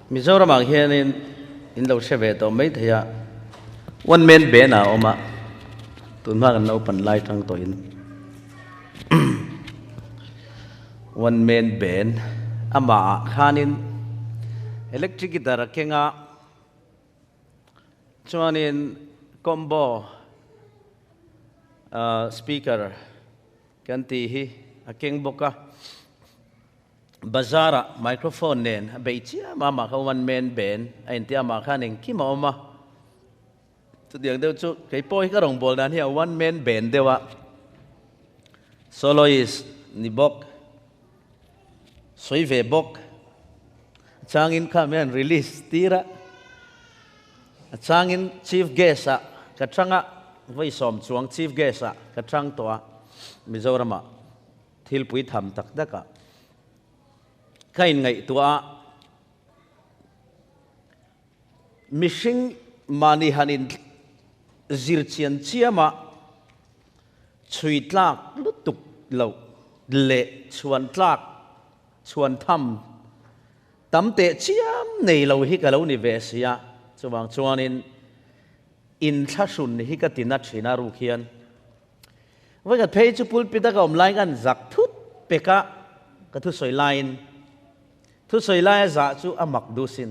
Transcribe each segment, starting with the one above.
Mizoramah hianin in lo hre ve tawh mai thei a, one man band ah a awm a, tunhma kan naupan lai tang tawhin one man band amah ah khanin electric guitar a keng a, chuanin combo speaker kan tih hi a keng bawk a. Bazar ah microphone nen a bei chiam a, amah kha one man band a inti a, amah khan engkim a awm a. Chutiang deuh chu kei pawh hi ka rawngbâwl dan hi a one man band deuh a, soloist ni bawk, sawi ve bawk, a changin kha min han release tir a, a changin chief guest ah ka chang a, vawi sawm chuang chief guest ah ka chang tawh a Mizoramah. Thilpui tham tak tak ah ka inngaihtuah a, mihring mahni han in zir chian chiam a, chhui tlak lutuk loh leh chhuan tlak chhuan tham tam teh chiam nei lo hi ka lo ni ve si a, chuvang chuanin inthlahrun hi ka ti na thin a ruk hian. Vawikhat phei chu pulpit a ka awm lai khan zak thut pek a ka thusawi laiin thusawi laia zah chu a mak duh sin.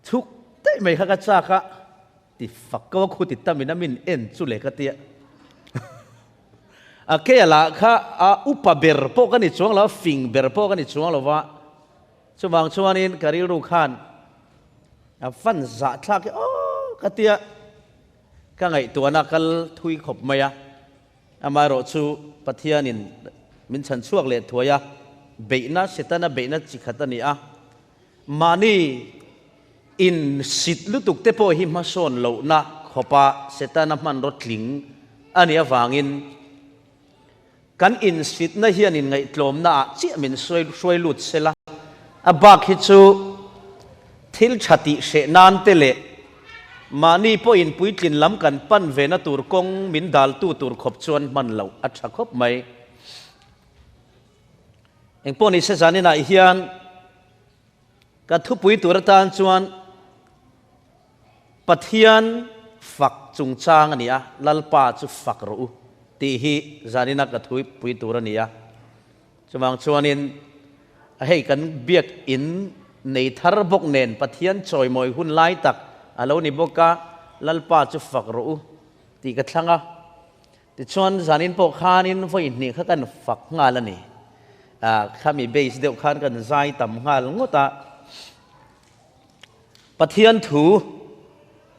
Chhuk daih mai kha ka chak a, ti fak ko a khu ti tamin a min en chu le ka tia. A ke lah kha a upa ber pawh ka ni chuang lo a, fing ber pawh ka ni chuang lo va, chuvang chuanin ka rilru khan a fan zah thlak hi aw ka tia. Ka ngaihtuahna kal thui khawp mai a, amaherawh chu Pathianin min chhan chhuak leh thuai a, beihna, Setana beihna chi khat a ni a, mahni in sit lutuk te pawh hi hmasawn lohna khawpa Setana hmanraw tling a nih avangin kan insitna hian inngaihtlawmna ah chiah min hruai lut sela, a bak hi chu thil tha tih hreh nan te leh mahni pawhin puitlin lam kan pan ve na tur kawng min daltu tur khawp chuan hman loh a tha khawp mai. Engpawh nise zaninah hian Ka thupui tur atan chuan Pathian fak chungchang a ni a, Lalpa chu fak rawh u tih hi zanina ka thupui tur a ni a. Chuvang chuanin hei kan biakinn nei thar bawk nen Pathian chawimawi hun lai tak a lo ni bawk a, Lalpa chu fak rawh u tih ka thlang a. Tichuan zanin pawh khanin vawi hnih kha kan fak nghal a ni. Khami base deuh khan kan zai tam nghal ngawt a. Pathian thu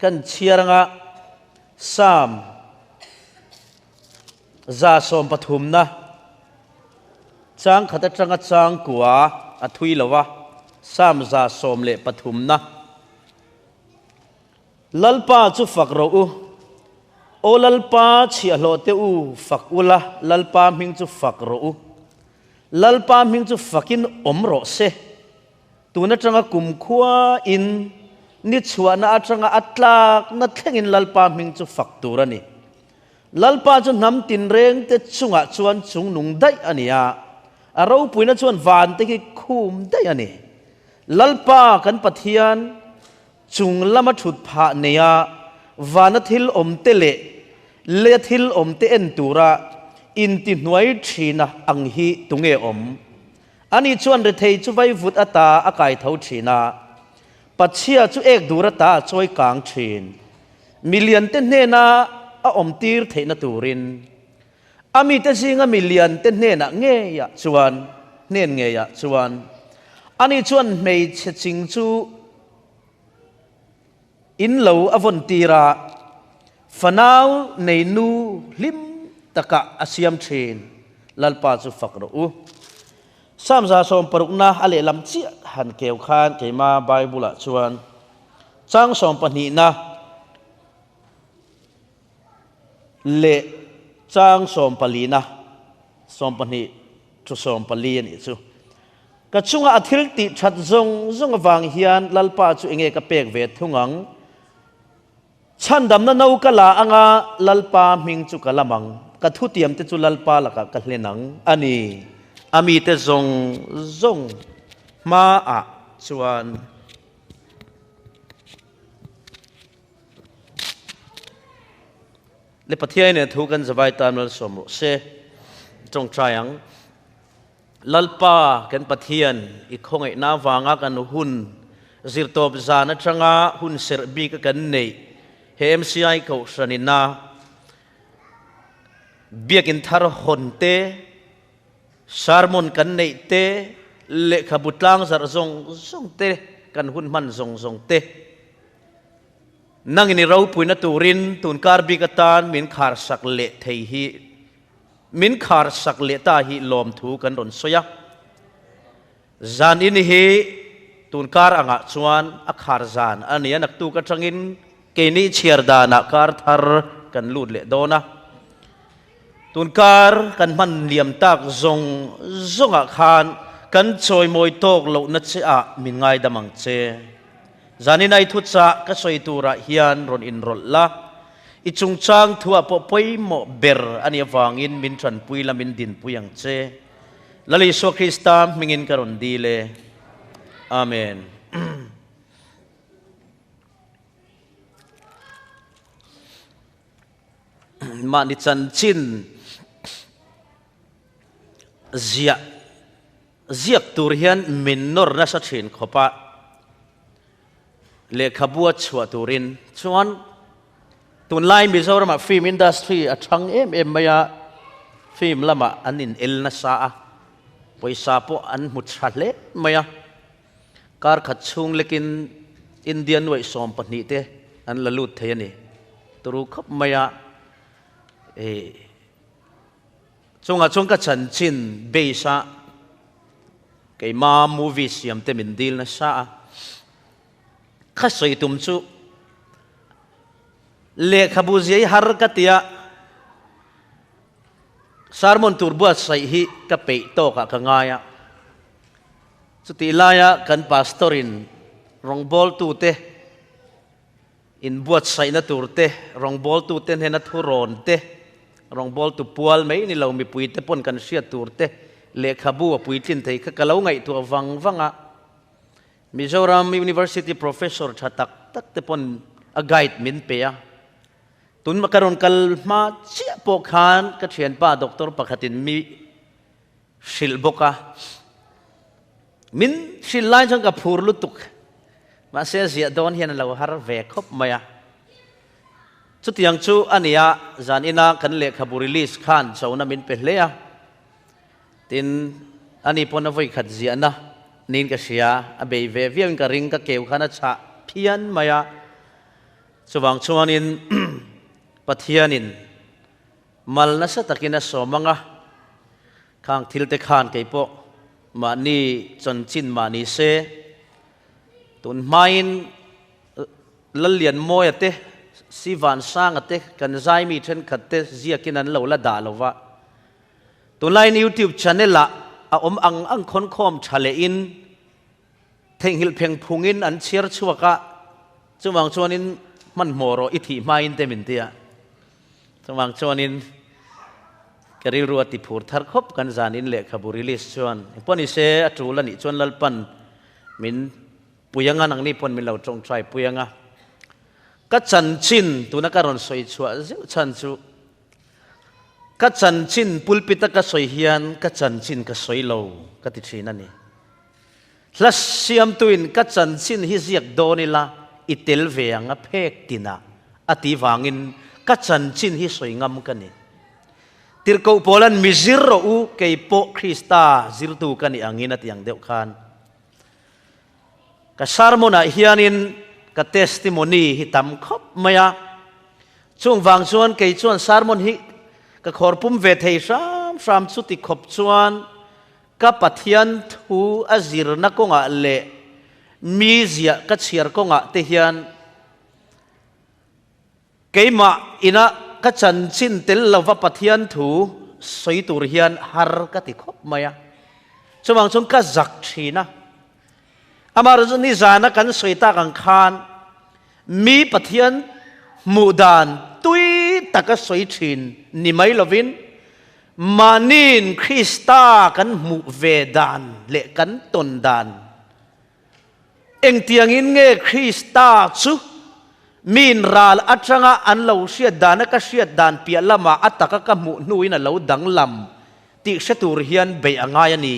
kan chhiar anga Psalm 133 chang khat atanga chang kua a thui lo a, Psalm 113. Lalpa chu fak rawh u. Aw Lalpa, chhiahhlawh teh u, fak ula, Lalpa hming chu fak rawh u. Lalpa hming chu fakin awm rawh se. Tun atanga kumkhua in ni chhuahna atanga a tlakna thlengin Lalpa hming chu fak tur a ni. Lalpa chu hnam tinreng te chungah chuan chungnung daih a ni a, a ropuina chuan van te khi khum daih a ni. Lalpa kan Pathian, Chung lama thut phah neia vana thil awmte leh leia thil awmte en tura intihnuai thina ang hi tunge awm? Ani chuan rethei chu vaivut ata a kai tho thin a, pachhia chu ek dur ata a chawi kang thin. Miliante hnena a awmtir theihna turin a mite zinga miliante hnenah ngeiah chuan hnen ngeiah chuan ani chuan hmeichhe ching chu In lo a vawn tir a, fanau nei nu hlim takah a siam thin. Lalpa chu fak rawh u. Psalm 160na a lehlam chiah han keu khan keima Bible-ah chuan chang sawmpahnihna leh chang sawmpalina, sawmpahnih thu sawmpali a nih chu. Ka chunga a thil tih that zawng zawng avang hian Lalpa chu enge ka pek ve thung ang? Chhandamna no ka la anga Lalpa hming chu ka lam ang, ka thutiam te chu Lalpa lakah ka hlen ang a ni. A mite zawng zawng hmaah chuan. Le Pathian in a thu kan zavai tan malsawm rawh se. Tawngtai ang. Lalpa kan Pathian i khawngaihna vanga kan hun zirtawp zan atanga hun serh bik a kan neih he MCI Kohhran ina Biakin thar hawn te, sermon kan neih te, lehkhabu tlangzarh zawng zawng te, kan hun hman zawng zawng te, nangin i ropuina turin tunkar bik atan min kharsak leh thei hi, min kharsak leh ta hi lawmthu kan rawn sawi a. Zan in hi tunkar angah chuan a khar zan a ni a, naktuk atangin keini chhiar danah kar thar kan lut leh dawn a. Tunkar kan hman liam tak zawng zawngah khan kan chawimawi tawk lohna che ah min ngaidam ang che. Zanin ai thuchah ka sawi turah hian rawn inrawlh la, i chungchang thuah pawh pawimawh ber a nih avangin min tanpui la min dinpui ang che. Lal Isua Krista hmingin ka rawn dil e. Amen. Mahni chanchin ziah ziak tur hian min nawr nasa thin khawp a, lehkhabu a chhuah turin chuan Tunlai Mizoramah film industry a thang em em mai a, film lamah an in el nasa a, pawisa pawh an hmu tha hle mai a, kar khat chhung lekin India nuaih 12 te an la lut thei a ni. Turu khawp mai a, eh chungah chuan ka chanchin base a keima movie siam te min dil nasa a, Ka sawi tum chu lehkhabu ziai har ka tia sermon tur buatsaih hi ka peih tawkah ka ngai a. Chutih laia kan pastor in rawngbawltute inbuatsaihna tur te, rawngbawltute hnena thurawn te, rawngbawltu pual mai ni lo mipuite pawn kan hriat tur te lehkhabu a puitlin thei kha ka lo ngaihtuah vang vang a. Mizoram University Professor tha tak tak te pawn a guide min pe a, tun ka rawn kal hma chiah pawh khan ka thianpa doctor pakhatin mi hrilh bawk a, min hrilh lai chuan ka phur lutuk, mahse a ziah dawn hian a lo har ve khawp mai a. Chutiang chu a nia, zan ina kan lehkhabu release khan chona min pe hle a. Tin, ani pawn a vawikhat ziahna niin ka hria, a bei ve viauin ka ring, ka keu khan a chhah phian mai a. Chuvang chuanin Pathianin mal nasa takin a sawm ang a, khang thil te khan kei pawh mahni chanchin mah ni se, tun hmain Lallianmawia te, Sivansanga te, kan zaimi thenkhat te ziakin an lo la dah lo va. Tunlaiin YouTube channel ah a awm ang ang khawnkhawm tha lehin theihnghilh pheng phungin an chhiar chhuak a, chuvang chuanin hmanhmawh rawh i thih hmain te min ti a, chuvang chuanin ka rilru a ti phur thar khawp kan zanin lehkhabu release chuan engpawh ni se a tul a nih chuan Lalpan min pui anga nangni pawn min lo tawngtai pui anga ka chanchin tuna ka rawn sawi chhuah zeuh chhan chu Ka chanchin pulpit a ka sawi hian ka chanchin ka sawi lo ka ti thin a ni. Hla siamtuin ka chanchin hi ziak dawn ila i tel ve ang a phek tinah a ti vangin ka chanchin hi sawi ngam ka ni. Tirhkoh Paula'n mi zir rawh u kei pawh Krista zirtu ka nih angin a ti ang deuh khan. Ka sermon ah hianin ka testimony hi tam khawp mai a, chung vang chuan kei chuan sermon hi ka khawr pum ve thei hram hram chuti khawp chuan ka Pathian thu a zirna kawngah leh mi ziah ka chhiar kawngah te hian Keimah ina ka chanchin tel lova Pathian thu sawi tur hian har ka ti khawp mai a, chuvang chuan ka zak thin a. Amaherawhchu chu nizana kan sawi tak ang khan mi Pathian hmuh dan tui taka sawi thin ni mai lovin mahniin Krista kan hmuh ve dan leh kan tawn dan engtiangin nge Krista chu. Miin ral atanga an lo hriat dana ka hriat dan piah lamah a taka ka hmuh hnuin a lo danglam tih hre tur hian beih a ngai a ni.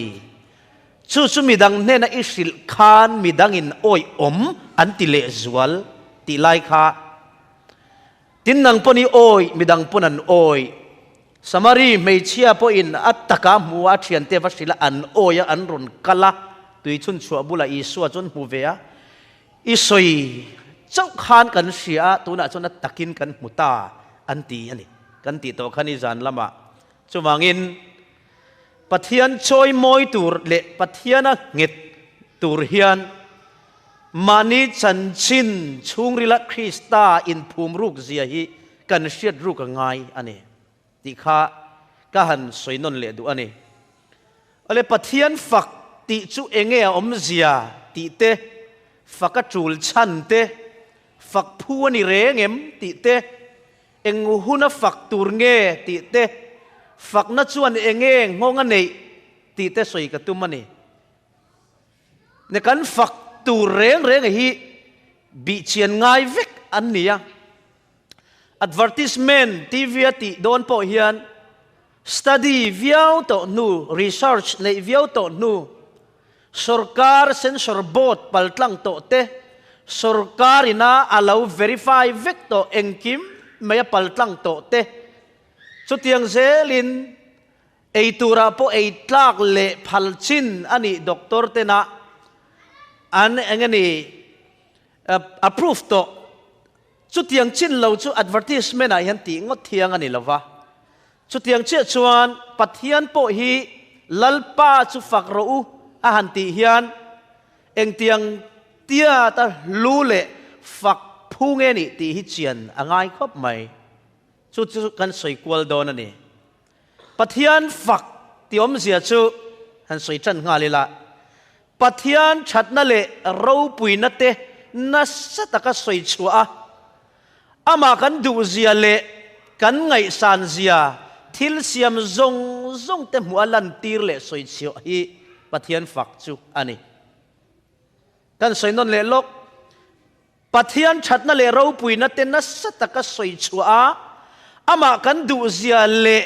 Chu chu midang hnena i hrilh khan midangin awih awm an ti lehzual tih lai kha. Tin nang pawn i awih, midang pawn an awih. Samari hmeichhia pawhin a taka hmu a, a thiante va hrilh a, an awih a, an rawn kal a, tui chhun chhuah bulah Isua chu an hmu ve a. I sawi chauh khan kan hria a, tunah chuan a takin kan hmu ta an ti a ni. Kan tih tawh kha ni zan lamah. Chuvangin Pathian chawi mawi tur leh Pathiana nghet tur hian mahni chanchin chhungrila Krista inphum ruk zia hi kan hriat ruk a ngai a ni tih kha ka han sawi nawn leh duh a ni. Awle Pathian fak tih chu enge a awmzia tih te, fak a tul chhan te, fak phu a ni reng em tih te, eng huna fak tur nge tih te, fakna chuan enge nghawng a neih tih te sawi ka tum a ni. Ne kan fak tur reng reng hi bihchian ngai vek an ni a. Advertisement TV a tih dawn pawh hian study viau tawh hnu, research neih viau tawh hnu, sorkar censor board paltlang tawh te, sorkar ina a lo verify vek tawh engkim mai a paltlang tawh te, chutiang zelin ei turah pawh ei tlak leh phal chin a nih doctor tena an eng emaw approve tawh. Chutiang chin lo chu advertisement ah hian tih ngawt thiang a ni lo va. Chutiang chiah chuan Pathian pawh hi Lalpa chu fak rawh u a han tih hian engtiang tiat a hlu leh fak phu nge nih tih hi chian a ngai khawp mai. Chu chu kan sawi kual dawn a ni. Pathian fak tih awmzia chu han sawi tan nghal ila, Pathian thatna leh ropuina te nasa taka sawi chhuah a, amah kan duhzia leh kan ngaihsanzia thil siam zawng zawng te hmuh a lantir leh sawi chhuah hi Pathian fak chu a ni. Kan sawi nawn leh lawk. Pathian thatna leh ropuina te nasa taka sawi chhuah a, amah kan duhzia leh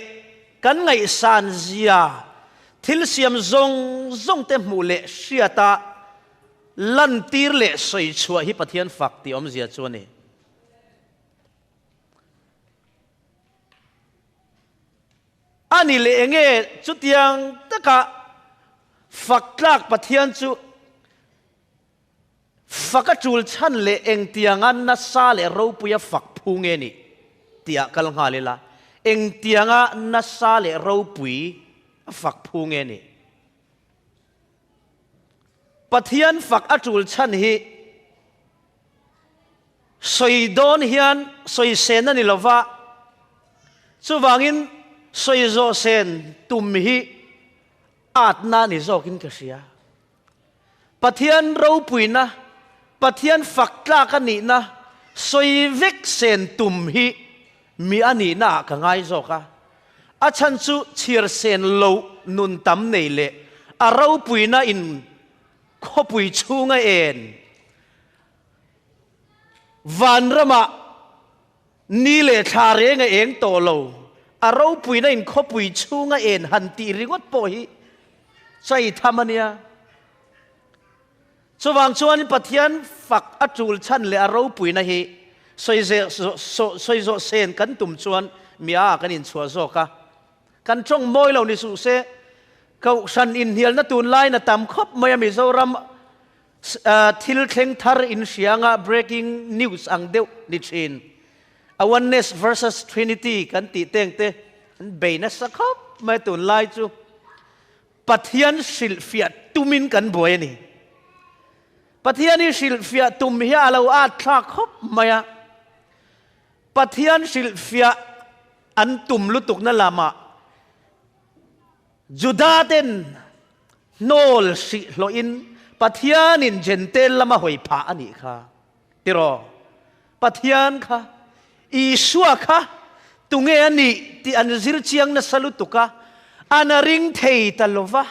kan ngaihsanzia thil siam zawng zawng te hmuh leh hriat a, lantir leh sawi chhuah hi Pathian fak tih awmzia chu a ni. A ni leh enge chutiang taka fak tlak Pathian chu Fak a tul chhan leh engtianga nasa leh ropuia fak phu nge nih tihah kal nghal ila, engtianga nasa leh ropui a fak phu nge nih? Pathian fak a tul chhan hi sawi dawn hian sawi sen a ni lova, chuvangin sawi zawh sen tum hi atna a ni zawkin ka hria. Pathian ropuina, Pathian fak tlak a nihna sawi vek sen tum hi mi a nihna ah ka ngai zawk a. A chhan chu chhiar sen loh nun tam nei leh a ropuina in khawpui chhunga en vanramah Ni leh thla reng a eng tawh lo, a ropuina in khawpui chhunga en han tih ringawt pawh hi chai tham a nia. Chuvang chuan Pathian fak a tul chhan leh a ropuina hi sawi zawh sen kan tum chuan mi a kan inchhuah zawk a. Kan tawng mawi lo ni suh se, Kohhran inhnialna tunlaiin a tam khawp mai a Mizoram Thil thleng thar in hrianga breaking news ang deuh ni thin. A oneness versus trinity kan tih teng te an bei nasa khawp mai tunlai chu Pathian hrilhfiah tumin kan buai a ni. Pathian hi hrilhfiah tum hi a lo at thlak khawp mai a. Pathian hrilhfiah an tum lutukna lamah Juda ten hnawl hrih hlawhin Pathianin Jentail lama hawi phah a nih kha. Tiraw? Pathian kha, Isua kha tunge a nih tih an zir chiang nasa lutuk a, an a ring thei ta lo va.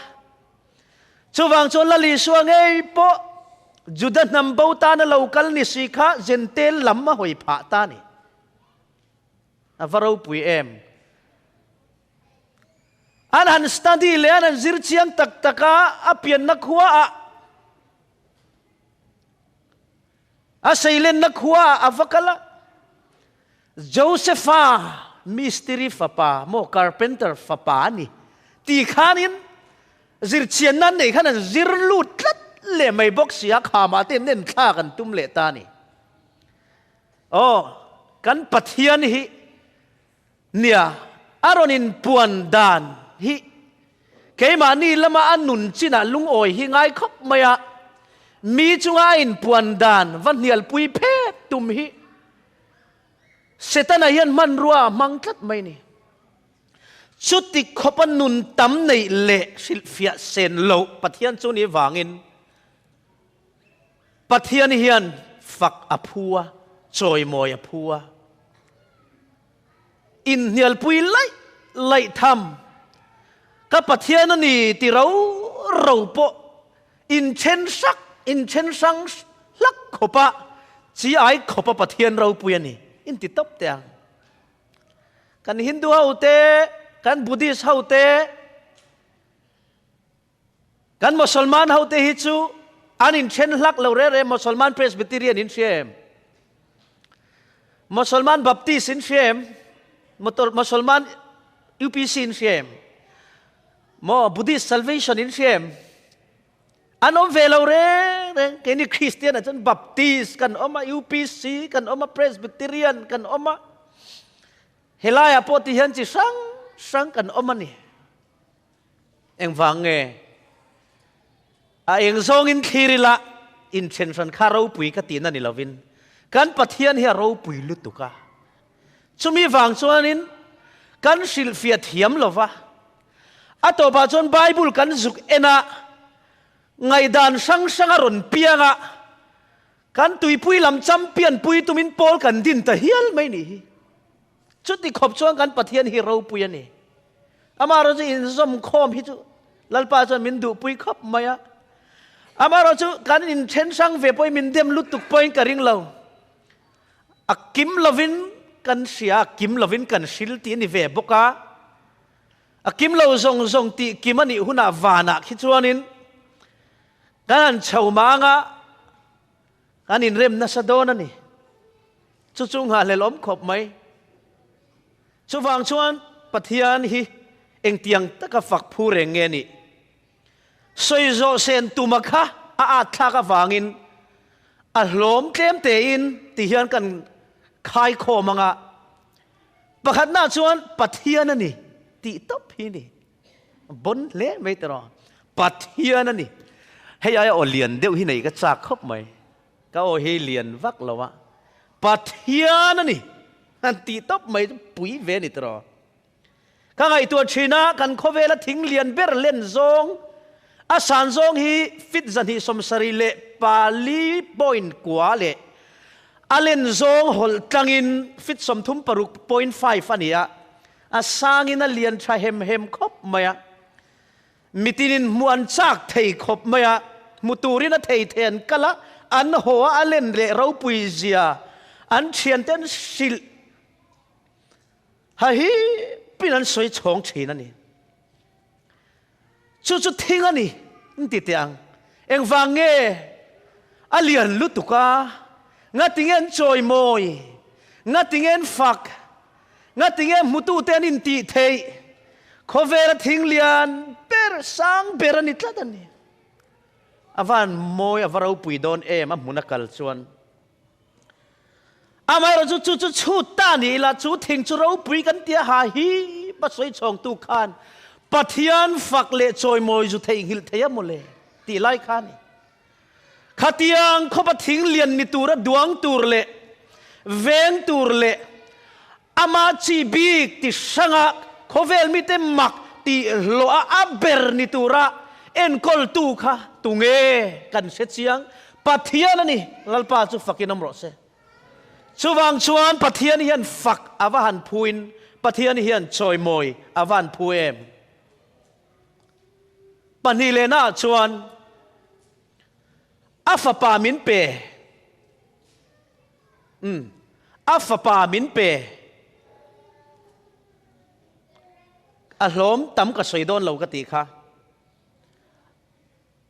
Chuvang chuan Lal Isua ngei pawh. Juda hnam bo tana lo kal ni si kha Jentail lam a hawi phah ta a ni. A va ropui em? An han study leh an han zir chiang tak tak a, a pianna khua ah, a seilenna khua ah a va kal a. Josepha mistiri fapa maw carpenter fapa a ni tih khanin zirchianna an neih khan an zir lut tlat leh mai bawk si a, khamah te nen thlak an tum leh ta a ni. Aw, kan Pathian hi nia a rawn inpuan dan hi keimahni lama a nun chinah lungawi hi ngai khawp mai a, mi chunga a inpuan dan va hnialpui phet tum hi Setana hian hmanrua a hmang tlat mai ni. Chuti khawpa nun tam neih leh hrilhfiah sen loh Pathian chu ni vangin Pathian hian fak a phu a, chawimawi a phu a. Inhnialpui laih laih tham ka Pathian a ni ti ro ro pawh inthen hrak inthen hrang hlak khawpa chi ai khawpa Pathian ropui a ni inti tawp teh ang. Kan Hindu ho te, kan Buddhist ho te, Kan Mosolman ho te hi chu an inthen hlak lo re re, Mosolman Presbyterian in hria em? Mosolman Baptist in hria em? Mosolman UPC in hria em? Maw Buddhist Salvation in hria em? An awm ve lo reng reng. Keini Christian ah chuan Baptist kan awm a, UPC kan awm a, Presbyterian kan awm a. Helaiah pawh ti hian chi hrang hrang kan awm a ni. Engvang nge? A eng zawngin thlir ila inthen hran kha ropui ka tihna ni lovin kan Pathian hi a ropui lutuk a. Chumi vang chuanin kan hrilhfiah thiam lova, a tawpah chuan Bible kan zuk en a, ngaihdan hrang hrang a rawn piang a, kan tuipui lam champion pui tumin pawl kan din ta hial mai nih hi. Chuti khawp chuan kan Pathian hi ropui a ni. Amaherawhchu inzawmkhawm hi chu Lalpa chuan min duhpui khawp mai a. Amaherawhchu kan inthen hrang ve pawhin min dem lutuk pawhin ka ring lo. A kim lovin kan hria, a kim lovin kan hril tih a ni ve bawk a. A kim lo zawng zawng tih kim a nih hunah vanah khi chuanin kan han chho mang a, Kan inrem nasa dawn a ni. Chu chu nghahhlelh awm khawp mai. Chuvang chuan Pathian hi engtiang taka fak phu reng nge nih? Sawi zawh sen tuma kha a at thlak avangin a hlawm tlem tein ti hian kan khai khawm ang a. Pakhatnaah chuan Pathian a ni tih tawp hi ni. Bon hle mai tiraw. Pathian a ni. Hei aia aw lian deuh hi nei ka chak khawp mai. Ka aw hi lian vak lo a. Pathian a ni. Han tih tawp mai chu pui ve a ni tiraw. Ka ngaihtuah thin a, kan khawvela thing lian ber len zawng, a san zawng hi fit 274.4 leh a len zawng hawlh tlangin fit 36.5 a ni a. A sangin a lian tha hem hem khawp mai a, mitinin hmuh an chak thei khawp mai a, hmu turin a thei thei an kal a, an haw a, a len leh ropui zia an thiante an hrilh ha hipin an sawi chhawng thin a ni. Chu chu thing a ni, an ti teh ang. Engvang nge a lian lutuk a? Ngatinge an chawimawi? Ngatinge an fak? Ngatinge hmutute an intih theih? Khawvela thing lian ber, sang ber a ni tlat a ni. A van mawi, a va ropui dawn em a hmun a kal chuan. Amaherawh chu chu chu chhut ta ni ila chu thing chu ropui kan tia ha hi pa sawi chhawngtu khan Pathian fak leh chawimawi zu theihnghilh thei a mawle tih lai kha a ni. Khatiang khawpa thing lian ni tura duang tur leh veng tur leh Amah chi bik ti hranga khawvel mite mak tih hlawh a a ber ni tura enkawltu kha tunge kan hre chiang? Pathian a ni, Lalpa chu fakin awm rawh se. Chuvang chuan Pathian hian fak a va han phuin Pathian hian chawimawi a va han phu em? Pahnih lehnaah chuan. A fapa min pe. Umm. A fapa min pe. A hlawm tam ka sawi dawn lo ka tih kha.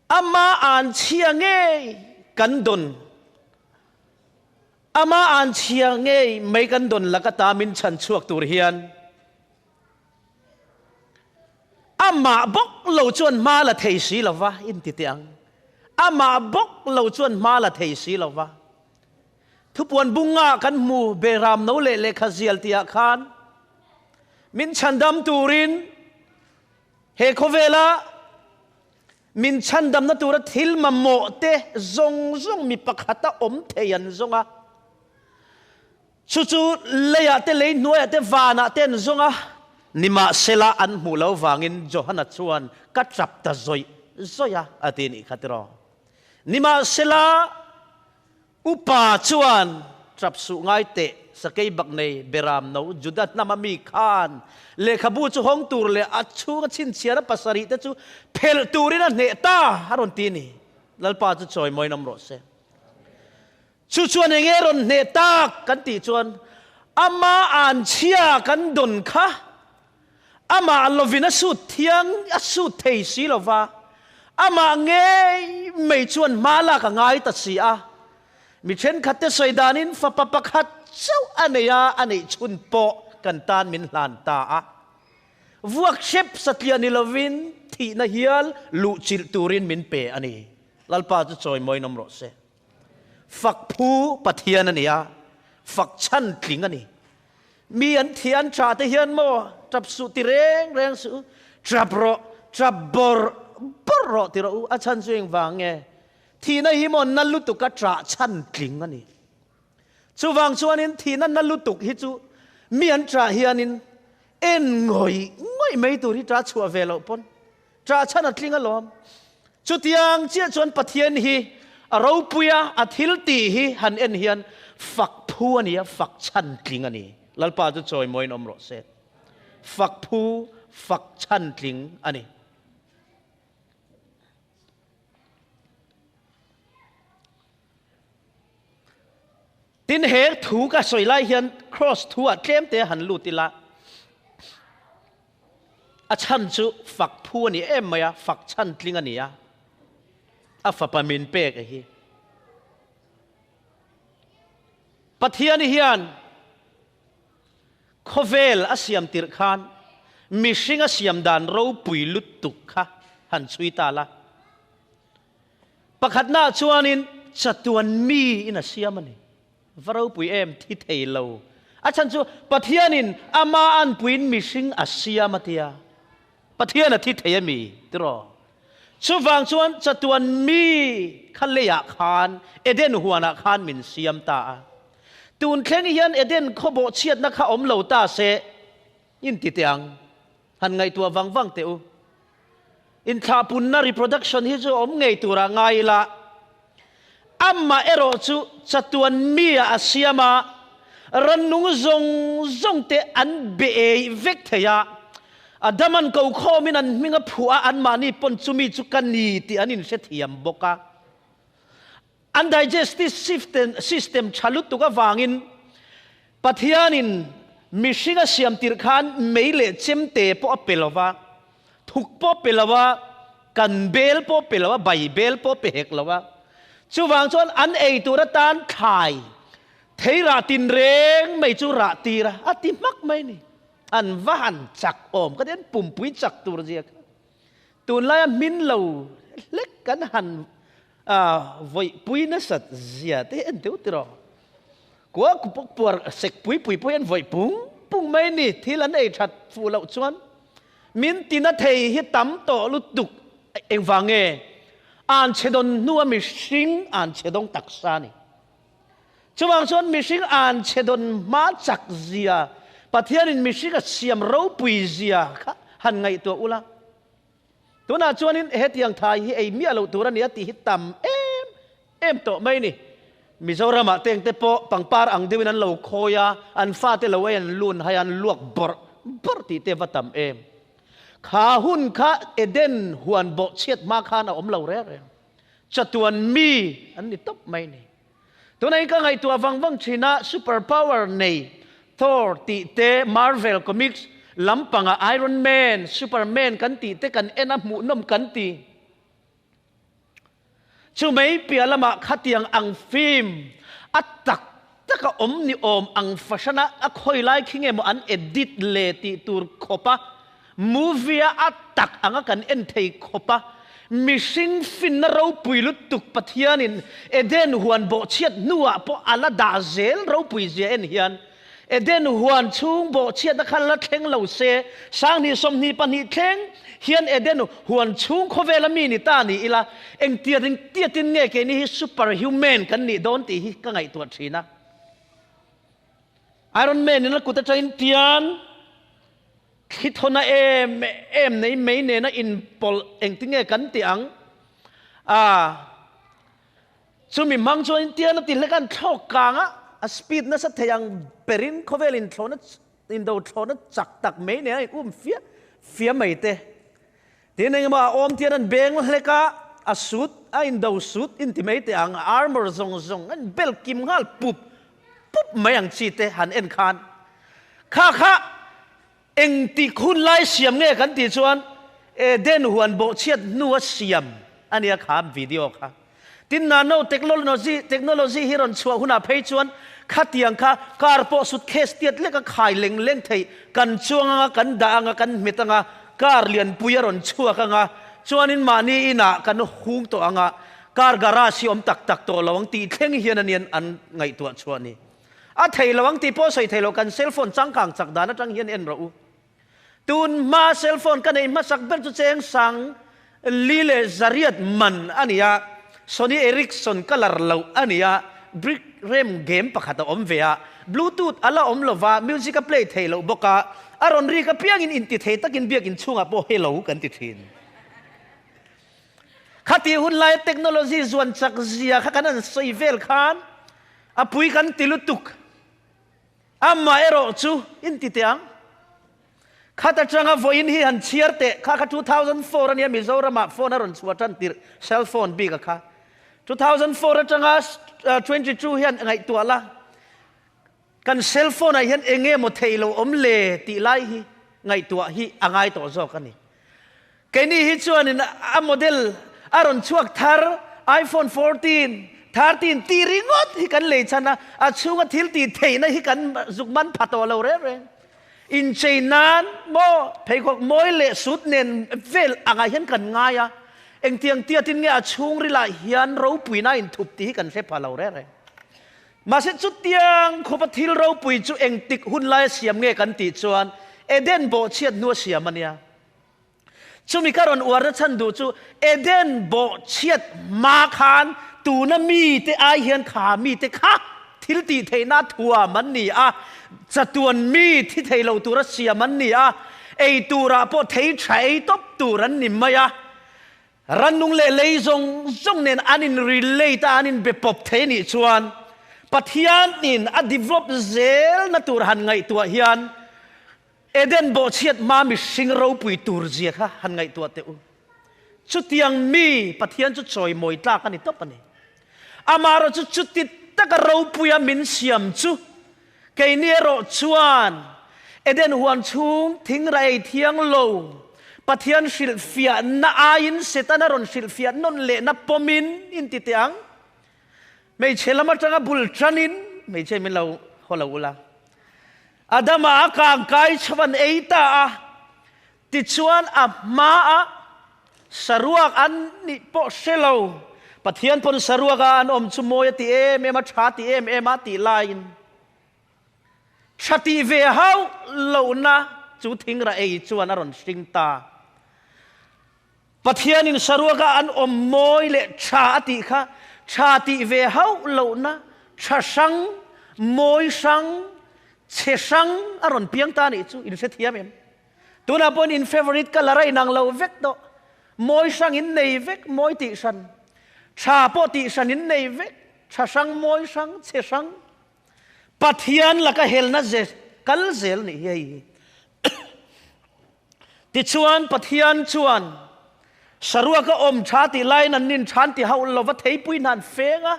Ama an chhia ngei kan dawn. Ama an chhia ngei mai kan dawn laka ta min chhan chhuak tur hian. Amah bawk lo chuan hma la thei si lo va, in ti teh ang. Amah bawk lo chuan hma la thei si lo va. Thupuan bunga kan hmu Beram no leh lehkha zial tihah khan min chhandam turin he khawvela min chhandamna tura thil mamawh te zawng zawng mi pakhata awm thei an zawng a. Chu chu leiah te, lei hnuaiah te, vanah te an zawng a, nimahsela an hmuh lo vangin Johana chuan ka tap ta zawih zawih a, a ti nih kha tiraw. Nimahsela upa chuan tap suh ngai teh, sakei bak nei Beram no Juda hnama mi khan lehkhabu chu hawng tur leh a chhunga chhinchhiara pasarih te chu phelh turin a hneh ta, a rawn ti a ni. Lalpa chu chawimawiin awm rawh se. Chu chuan eng nge rawn hneh tak kan tih chuan ama anchhia kan dawn kha amah lovin a sut thiang a sut thei si lo va, amah ngei mai chuan hma lak a ngai ta si a. Mi thenkhat te sawi danin fapa pakhat chauh a nei a, a neih chhun pawh kan tan min hlan ta a. Vuak hrep satliah ni lovin thihna hial luhchilh turin min pe a ni. Lalpa chu chawimawiin awm rawh se. Fak phu Pathian a ni a, fak chhan tling a ni. Mi an thi an tha te hian maw tap suh ti reng reng suh u, tap rawh, tap bawrh bawrh rawh ti rawh u, a chhan chu engvang nge? Thihna hi maw na lutuka ṭah chhan tling a ni. Chuvang chuanin thihna na lutuk hi chu mi an ṭah hianin en ngawih ngawih mai tur hi ṭah chhuah ve loh pawn Ṭah chhan a tling alawm. Chutiang chiah chuan Pathian hi a ropui a, a thil tih hi han en hian fak phu a ni a, fak chhan tling a ni. Lalpa chu chawimawiin awm rawh se. Fak phu, fak chhan tling a ni. Tin, he thu ka sawi lai hian Kraws thu ah tlem te han lut ila, a chhan chu fak phu a ni em mai a, fak chhan tling a ni a, a fapa min pek a hi. Pathian hian khawvel a siam tirh khan mihring a siam dan ropui lutuk kha han chhui ta la. Pakhatnaah chuanin chatuan miin a siam a ni. Va ropui em thi thei lo. A chhan chu Pathianin ama anpuiin mihring a siam a tia. Pathian a thi thei a mi tiraw? Chuvang chuan chatuan mi kha leiah khan Eden huanah khan min siam ta a. Tun thleng hian Eden khawbawh chhiatna kha awm lo ta se inti teh ang. Han ngaihtuah vang vang teh u. Inthlahpunna reproduction hi chu awm ngei turah ngai ila, amah erawh chu chatuan mi ah a siam a, rannung zawng zawng te an be ei vek thei a, Adam an ko khawmin an hming a phuah a, anmahni pawn chumi chu ka ni tih an inhrethiam bawk a. An digestive system tha lutuk avangin Pathianin mihring a siam tirh khan mei leh chemte pawh a pe lo va, thuk pawh a pe lo va, kan bel pawh a pe lo va, bai bel pawh a pe hek lo va. Chuvang chuan an ei tur atan thlai thei rah tinreng mai chu rah tir a, a ti hmak mai a ni. An va han chak awm ka ti, an pumpui chak tur zia kha. Tunlaia hmin lo hlek kan han vawihpui nasat zia te hi en deuh tiraw? Kua puar sek pui pui pawh hi an vawih pung pung mai ni, thil an ei that fuh loh chuan min tina thei hi tam tawh lutuk engvang nge an chhe dawn hnua mihring an chhe dawng taksa ni. Chuvang chuan mihring an chhe dawn hma chak zia Pathianin mihring a siam ropui zia kha han ngaihtuah ula. Tunah chuanin hetiang thai hi ei miah loh tur a ni a tih hi tam em em tawh mai ni. Mizoramah tengte pawh pangpar ang deuhin an lo khawi a, an fate lo ei an lun hai a, an luak bawrh bawrh tih te va tam em. Kha hun kha Eden huan bawhchhiat hma khan a awm lo reng reng. Chatuan mi an ni tawp mai ni. Tunah hi ka ngaihtuah vang vang thin a, super power nei Thor tih te, Marvel comics lampanga Iron Man, Superman kan tih te kan en a hmuhnawm kan ti. Chu mai piah lamah khatiang ang film a tak tak a awm ni awm ang fahrana a khawi lai khi nge maw an edit le tih tur khawpa movie a a tak anga kan en thei khawpa mihring finna ropui lutuk Pathianin Eden huan bawhchhiat hnuah pawh a la dah zel ropui zia en hian Eden huan chhung bawhchhiatna kha la thleng lo se, 2024 thleng hian Eden huan chhung khawvela mi ni ta ni ila, engtiat engtiatin nge keini hi super human kan nih dawn tih hi ka ngaihtuah thin a. Iron Man in a kut atangin tian thli thawna em em nei mei nena inpawlh engtinge kan tih ang a. Chumi hmang chuan Intian a ti hlek a, an thlawk kang a, a speed nasa thei ang berin khawvel inthlawhna indo thlawhna chak tak mai nen a in um fia fia mai te. Tin engemaw a awm tian an beng hlek a, a suit a indo suit inti mai teh ang, a armour zawng zawng an bel kim nghal pup pup mai ang chi te han en khan kha kha Engtik hun lai siam nge kan tih chuan Eden huan bawhchhiat hnua siam a nia kha video kha. Tin nano technology technology hi rawn chhuah hunah phei chuan khatiang kha car pawh suitcase tiat lek a khai leng leng theih kan chuang anga kan dah anga kan hmet anga car lianpui a rawn chhuak anga chuanin mahni inah kan hung tawh anga car garage hi awm tak tak tawh lo ang tih thleng hian a nia an ngaihtuah chhuah ni. A thei lo ang tih pawh sawi thei lo, kan cell phone changkang chak dan atang hian en rawh u. Tun hma cell phone ka neih hmasak ber chu cheng sang li leh zariat man a ni a, Sony Ericsson colour loh a ni a, brick rem game pakhat a awm ve a, bluetooth a la awm lo va, music a play thei loh bawk a, a rawn rik apiangin inti thei takin biakinn chhungah pawh hello kan ti thin. Khatih hun laia technology zuan chak zia kha kan han sawi vel khan a pui kan ti lutuk. Amah erawh chu in ti teh ang. Khat atanga vawiin hi han chhiar teh kha kha 2004 ania Mizoramah phone a rawn chhuah tan tirh cell phone bik a kha. 2004 atanga 22 hian ngaihtuah la. Kan cell phone ah hian eng nge maw theih lo awm le tih lai hi ngaihtuah hi a ngai tawh zawk a ni. Keini hi chuanin a model a rawn chhuak thar iPhone 14, 13 tih ringawt hi kan lei chhan a, a chhunga thil tih theihna hi kan zuk man pha tawh lo reng reng. Inchei nan maw pheikhawk mawi leh suit nen vel angah hian kan ngai a, engtiang tiatin nge a chhungrilah hian ropuina a inthup tih hi kan hre pha lo reng reng. Mahse chutiang khawpa thil ropui chu engtik hun laia siam nge kan tih chuan Eden bawhchhiat hnua siam a nia. Chumi ka rawn uarna chhan duh chu Eden bawhchhiat hma khan tuna mite ai hian kha mite kha thil tih theihna thuam an ni a, chatuan mi thi thei lo tura siam an ni a, ei turah pawh thei tha ei tawp tur an ni mai a. Rannung leh lei zawng zawng nen an in relate a, an in be pawp thei nih chuan Pathian in a develop zel na tur han ngaihtuah hian Eden bawhchhiat hma mihring ropui tur zia kha han ngaihtuah teh u. Chutiang mi Pathian chu chawimawi tlak a ni tawp a ni. Amaherawh chu chuti taka ropuia min siam chu Keini erawh chuan Eden huan chhung thingra ei thiang lo, Pathian hrilhfiahna aiin Setana rawn hrilhfiah nawn lehna pawmin inti teh ang. Hmeichhe lam atanga bul tanin hmeichhe min lo haw lo ula. Adama a kang kai chho an ei ta a, tichuan a hmaah saruak an nih pawh hre lo. Pathian pawn saruaka an awm chu mawi a ti em em a, tha ti em em a tih laiin tha tih ve hauh lohna chu thingra ei chuan a rawn hring ta. Pathianin saruaka an awm mawi leh tha a tih kha tha tih ve hauh lohna tha hrang, mawi hrang, chhe hrang a rawn piang ta nih chu inhrethiam em? Tunah pawhin in favourite colour a inang lo vek tawh. Mawi hrang in nei vek, mawi tih hran. Tha pawh tih hran in nei vek, tha hrang, mawi hrang, chhe hrang. Pathian laka helna ze kal zel nih hi hei hi. Tichuan Pathian chuan. Saruaka awm tha tih laiin an nin than ti hauh lova theipui hna an feng a.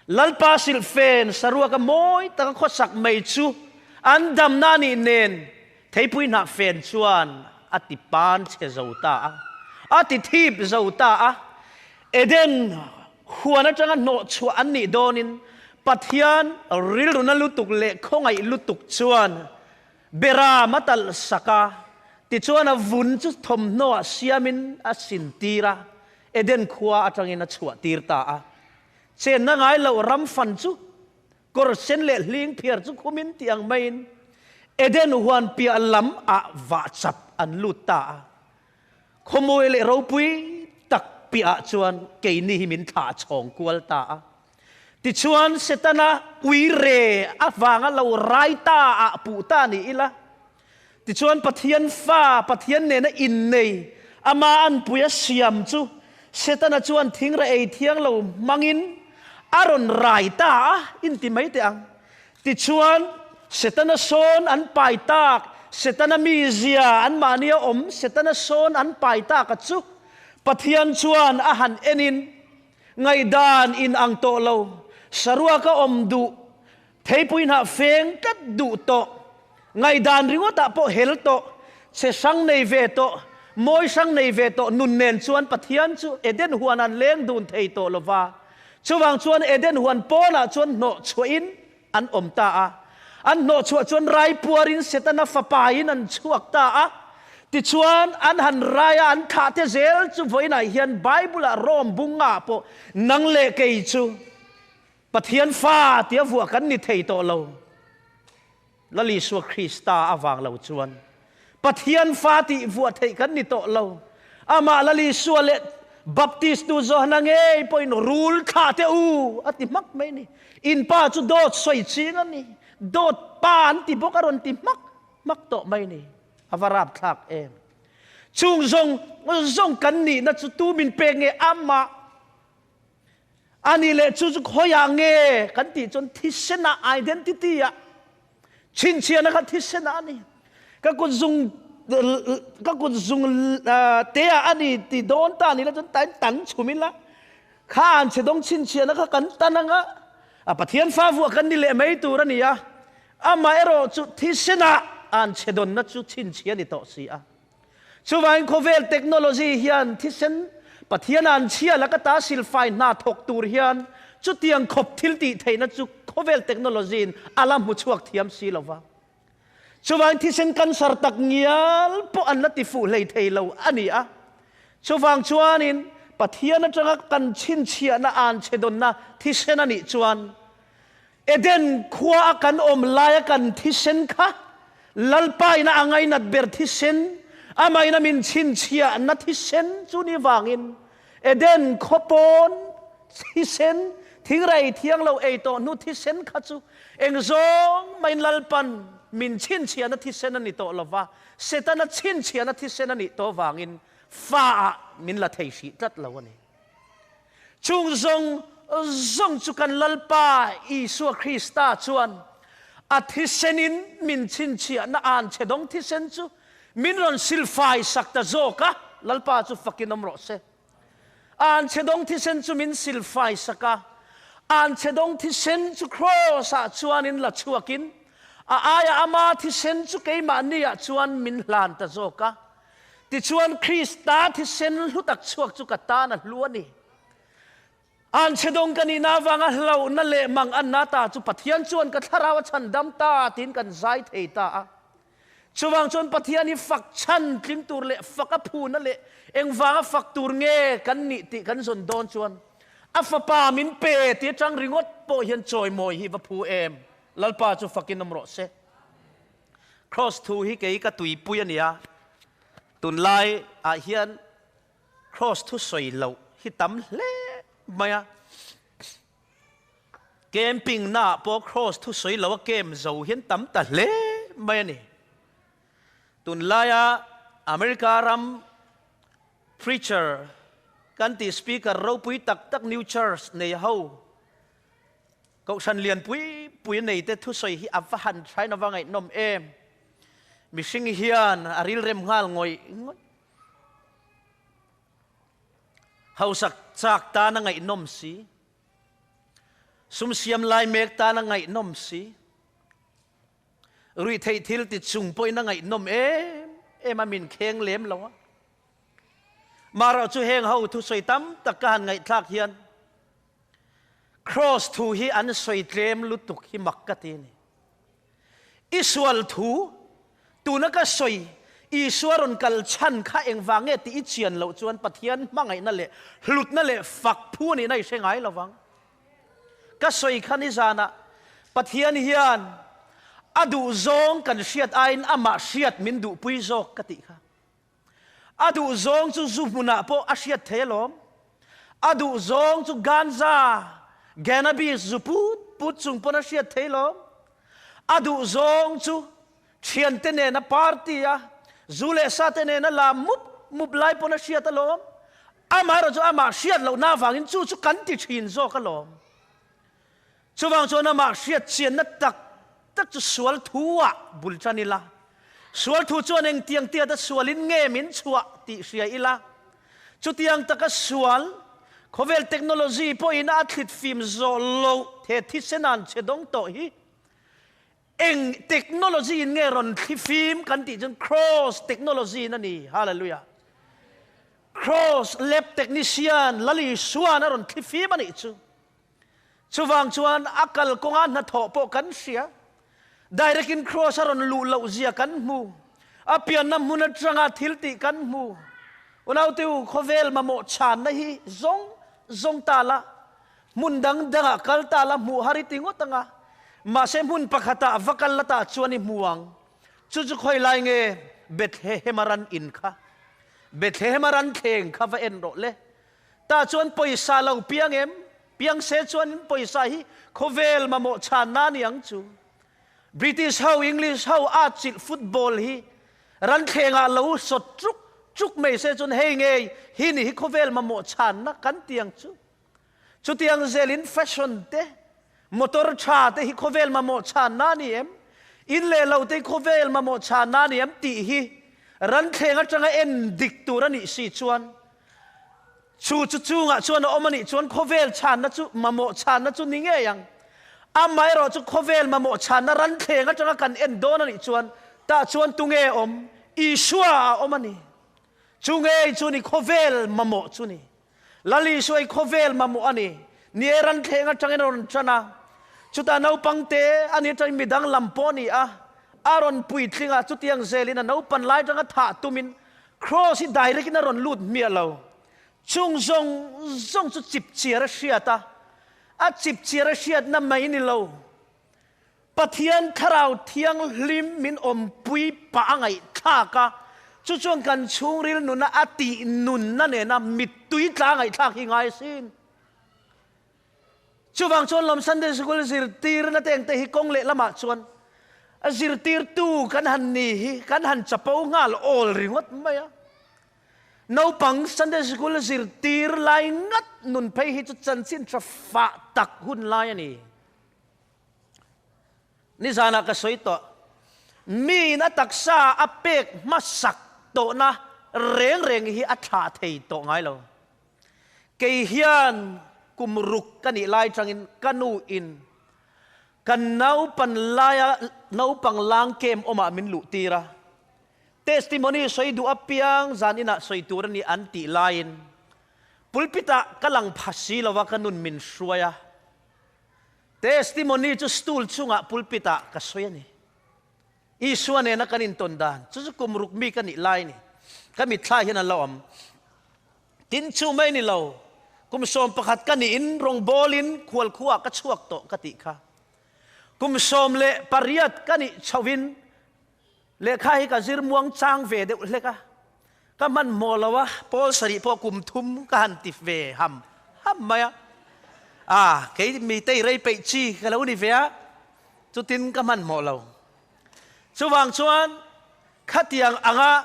Lalpa silhfen saruaka mawi taka khawsak mai chu an damna a nih nen theipui hnah fen chuan a ti pan chhe zo ta a, a ti thip zo ta a. Eden huan atanga hnawh chhuah an nih dawnin Pathian rilruna lutuk leh khawngaih lutuk chuan Beram a talh sak a, tichuan a vun chu thawmhnaw ah siamin a sintir a, Eden khua atangin a chhuahtir ta a. Chenna ngai loh ram fan chu kawr sen leh hling phiar chu khumin tih ang maiin Eden huan piah lam ah vah chap an lut ta a. Khawmawi leh ropui tak piah ah chuan keini hi min thlah chhawng kual ta a. Tichuan, Setana uire avanga lo rai ta ah puh ta ni ila. Tichuan, Pathian fa, Pathian nena innei, ama anpui a siam chu Setana chuan thingra ei thiang lo hmangin a rawn rai ta a, inti mai teh ang. Tichuan, Setana sawn an pai tak, Setana mizia anmahnia awm Setana sawn an pai tak a chu Pathian chuan a han enin, Ngaihdan in ang tawh lo, saruak a awm duh, theipui hnah feng tlat duh tawh, ngaihdan ringawtah pawh hel tawh, che hrang nei ve tawh, mawi hrang nei ve tawh nun nen chuan Pathian chu Eden huan an leng dun thei tawh lo va. Chuvang chuan Eden huan pawnah chuan hnawh chhuahin an awm ta a. An hnawh chhuah chuan rai puarin Setana fapain an chhuak ta a. Tichuan, an han rai a, an thlah te zel chu vawiinah hian Bible-ah Rome bungah pawh nang leh kei chu Pathian fa tia vuah kan ni thei tawh lo. Lal Isua Krista avang lo chuan Pathian fa tih vuah theih kan ni tawh lo. Amah Lal Isua leh Baptistu Johana ngei pawhin rul thlah teh u a ti hmak mai a ni. In pa chu dawt sawi ching a ni, dawt pa an ti bawk a rawn ti hmak hmak tawh mai a ni. A va rap thlak em. Chung zawng zawng kan nihna chu tu min pek nge amah A nih leh chu chu khawiah nge kan tih chuan thisenah identity ah chhinchhiahna kha thisenah a ni. Ka kut zung ka kut zung te ah a ni ti dawn ta ni la chuan tain tan chhum ila kha an chhe dawng chhinchhiahna kha kan tan anga a Pathian fa vuah kan ni leh mai tur a ni a. Amaherawh chu thisenah an chhe dawnna chu chhinchhiah a ni tawh si a. Chuvangin khawvel technology hian thisen Pathian an chhia laka ta silfai hna thawk tur hian chutiang khawp thil tih theihna chu khawvel technology in a la hmu chhuak thiam si lo va. Chuvangin thisen cancer tak ngial pawh an la ti fuh hlei thei lo a ni a. Chuvang chuanin Pathian atanga kan chhinchhiahna an chhe dawnna thisen a nih chuan Eden khua a kan awm laia kan thisen kha Lalpa ina a ngainat ber thisen, amah ina min chhinchhiahna thisen chu ni vangin Eden khaw pawn thisen, thingrei thiang lo ei tawh hnu thisen kha chu eng zawng maiin Lalpan min chhinchhiahna thisen a ni tawh lova, Setana chhinchhiahna thisen a nih tawh vangin fa ah min la thei hrih tlat lo a ni. Chung zawng zawng chu kan Lalpa Isua Krista chuan a thisenin min chhinchhiahna an chhe dawng thisen chu min rawn silfai sak ta zawk a, Lalpa chu fakin awm rawh se. An chhe dawng thisen chu min silfai sak a, an chhe dawng thisen chu Kraws-ah chuanin la chhuakin a aia ama thisen chu keimahniah chuan min hlan ta zawk a. Tichuan, Krista thisen hlu tak chhuak chu ka tan a hlu a ni. Anchhedawng ka nihna avanga hlauhna leh mang anna ta chu Pathian chuan ka thlarau a chhandam ta tiin kan zai thei ta a. Chuvang chuan Pathian hi fak chhan tling tur leh fak a phuna leh engvanga fak tur nge kan nih tih kan zawn dawn chuan a fapa min pe ti atang ringawt pawh hian chawimawi hi va phu em. Lalpa chu fakin awm rawh se. Kraws thu hi kei ka tuipui a nia, tunlai ah hian kraws thu sawi loh hi tam hle mai a, camping na ah pawh kraws thu sawi loh a camp zo hian tam ta hle mai a ni. Tunlaia America ram preacher kan tih speaker ropui tak tak new church nei ho Kohhran lian pui pui nei te thusawi hi a va han thain a va ngaihnawm em. Mihring hian a rilrem nghal ngawih ngawih. Hausak chak tan a ngaihnawm si. Sum siam lai mek tan a ngaihnawm si. Ruihtheih thil ti chung pawhin a ngaihnawm em em a, min kheng lem lo a. Marawh chu heng ho thusawi tam tak ka han ngaihthlak hian Kraws thu hi an sawi tlem lutuk hi mak ka ti a ni. I sual thu, tuna ka sawi, Isua rawn kal chhan kha engvang nge tih i chian loh chuan Pathian hmangaihna leh hlutna leh fak phu a nihna i hre ngai lo vang. Ka sawi kha nizanah Pathian hian a duhzawng kan hriat aiin amah hriat min duhpui zawk ka tih kha. A duhzawng chu zu hmunah pawh a hriat thei alawm. A duhzawng chu ganja, cannabis zu put put chung pawn a hriat thei alawm. A duhzawng chu thiante nena party a, zu leh sa te nena lam mup mup lai pawn a hriat alawm. Amaherawh chu amah hriat lohna avangin chu chu kan ti thin zawk alawm. Chuvang chuan amah hriat chianna tak tak chu sual thu-ah bul tan ila, sual thu chuan engtiang tiata sualin nge min chhuah tih hria ila, chutiang taka sual, khawvel technology pawhin a thlit fim zawh loh the thisenan che dawng tawh hi eng technology in nge rawn thli fim kan tih chuan Cross technology in a ni. Hallelujah! Cross lab technician Lal Isua'n a rawn thli fim a nih chu. Chuvang chuan a kal kawnga hnathawh pawh kan hria. Direct in Kraws a rawn luh loh zia kan hmu. A pianna hmun atanga thil tih kan hmu. Unaute u, khawvel mamawh chhanna hi zawng zawng ta la, hmun dang dangah kal ta la hmuh har i ti ngawt ang a. Mahse hmun pakhatah va kal la tah chuan i hmu ang. Chu chu khawi lai nge Bethlehem a ran in kha? Bethlehem a ran thleng kha va en rawh le. Tah chuan pawisa lo piang em? Piang se chuan pawisa hi khawvel mamawh chhanna a ni ang chu. British ho, English ho atchilh football hi ranthlengah lo sawt chuk chuk mai se chuan hei ngei hi ni hi khawvel mamawh chhanna kan ti ang chu. Chutiang zelin fashion te, motor tha te hi khawvel mamawh chhanna a ni em? In leh lo te hi khawvel mamawh chhanna a ni em tih hi ranthleng atanga en dik tur a nih si chuan Chu chu chungah chuan a awm a nih chuan khawvel chhanna chu mamawh chhanna chu ni ngei ang. Amaherawh chu khawvel mamawh chhanna ranthleng atanga kan en dawn a nih chuan tah chuan tunge awm? Isua a awm a ni. Chu ngei chu ni khawvel mamawh chu ni. Lal Isua hi khawvel mamawh a ni. Ni e ranthleng atangin a rawn tan a. Chutah naupang te a ni atangin midang lam pawh a ni a. A rawn puitling a, chutiang zelin a naupan lai atanga thah tumin Kraws hi direct in a rawn lut hmiah lo. Chung zawng zawng chu chipchiar a hriat a, a chipchiar a hriatna mai ni lo. Pathian Thlarau Thianghlim min awmpui pah a ngaihthlak a, chu chuan kan chhungril nuna a tih nunna nena mittui tla ngaihthlak hi ngai asin. Chuvang chuan lawm Sunday Sikul zirtirna te engte hi kawng leh lamah chuan a zirtirtu kan han ni hi kan han chapo nghal awl ringawt mai a. Naupang Sunday Sikul zirtir lai ngat nun phei hi chu chanchin tha fah tak hun lai a ni. Nizanah ka sawi tawh, miin a taksa a pek hmasak tawhna reng reng hi a thlah thei tawh ngai lo. Kei hian kum ruk ka nih lai tangin ka nu in kan naupan laia naupang lang kem awmah min luh tir a, testimony sawi duh apiang zan inah sawi tur a ni an tih laiin pulpit ah ka lang pha si lova ka nun min hruai a, testimony chu stool chungah pulpit ah ka sawi a ni. Isua nena kan intawn dan chu chu kum ruk mi ka nih lai a ni. Ka mitthla hian an lo awm. Tin chu mai ni lo, kum 11 ka niin rawngbawlin khualkhuaah ka chhuak tawh ka tih kha. Kum 18 ka nih chhohin lehkha hi ka zir muang chang ve deuh hlek a. Ka hmanhmawh lo a, pawl sarih pawh kum thum ka han ti ve ham ham mai a. A, kei mitei rei peih chi ka lo ni ve a, chutin ka hmanhmawh lo. Chuvang chuan khatiang anga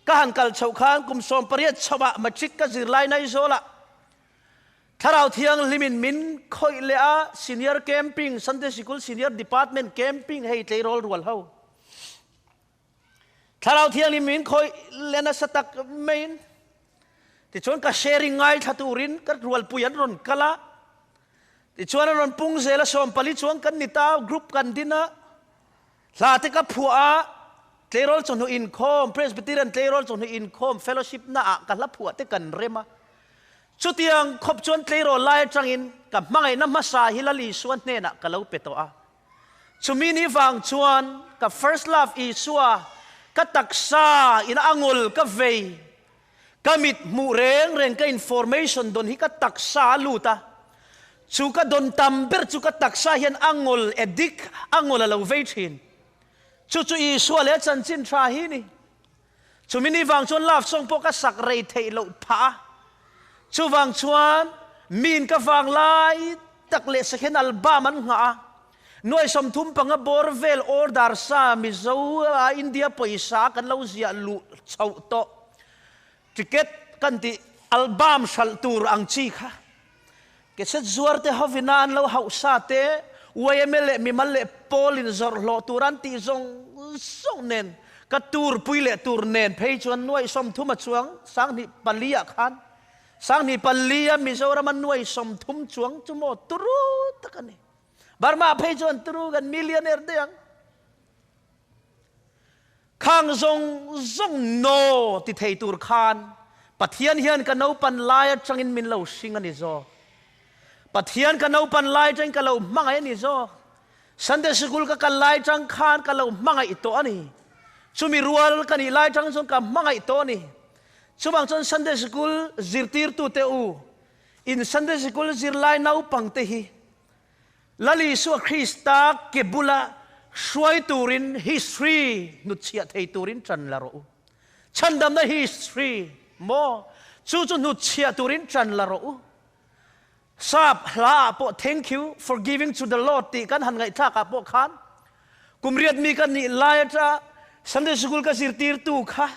ka han kal chhoh khan kum 18 chhoah matric ka zir lai Naizawlah Thlarau Thianghlimin min khawih leh a, Senior Camping, Sunday Sikul Senior Department Camping hei tleirawl rual ho. Thlarau Thianghlim min khawih leh nasa tak maiin. Tichuan ka sharing ngaithla turin ka rualpui an rawn kal a, tichuan an rawn pung zel a, 40 chuang kan ni ta, group kan din a, hla te ka phuah a, tleirawl chawhnu inkhawm, Presbyterian tleirawl chawhnu inkhawm fellowship na ah ka hla phuah te kan rem a. Chutiang khawp chuan tleirawl lai atangin ka hmangaihna hmasa hi Lal Isua hnenah ka lo pe tawh a. Chumi ni vang chuan ka first love Isua ka taksa in a ngul ka vei, ka mit hmuh reng reng ka information dawn hi ka taksa a lut a, chu ka dawn tam ber chu ka taksa hian a ngul addict a ngul a lo vei thin. Chu chu Isua leh a chanchin tha hi ni. Chumi ni vang chuan love song pawh ka sak rei theih loh phah a. Chuvang chuan miin ka vang lai tak leh second album an nghah a. Nuai 35 bawr vel order sa Mizo a India pawisa kan lo ziah luh chhoh tawh. Ticket kan tih album hralh tur ang chi kha. Cassette zuar te hovina an lo hauh sa te, yma leh mimal leh pawl in zawrh hlawh tur an tih zawng zawng nen, ka tur pui leh tur nen phei chuan nuaih 30 a chuang 2004 ah khan 2004 a Mizoram a nuaih 30 chuang chu maw turu tak a ni. Burma phei chuan turu kan millionaire daih ang. Khang zawng zawng no ti thei tur khan Pathian hian ka naupan lai atangin min lo hring a ni zawk. Pathian ka naupan lai atangin ka lo hmangaih a ni zawk. Sunday sikul ka kal lai atang khan ka lo hmangaih tawh a ni. Chumi rual ka nih lai atang chuan ka hmangaih tawh a ni. Chuvang chuan Sunday sikul zirtirtute u, in Sunday sikul zirlai naupangte hi Lal Isua Krista ke bula hruai turin history hnutchhiah thei turin ṭan la rawh u. Chhandamna history maw? Chu chu hnutchhiah turin ṭan la rawh u. Sap hla ah pawh Thank you for giving to the Lord tih kan han ngaihthlak ah pawh khan kum riat mi ka nih lai aṭa Sunday School ka zirtirtu kha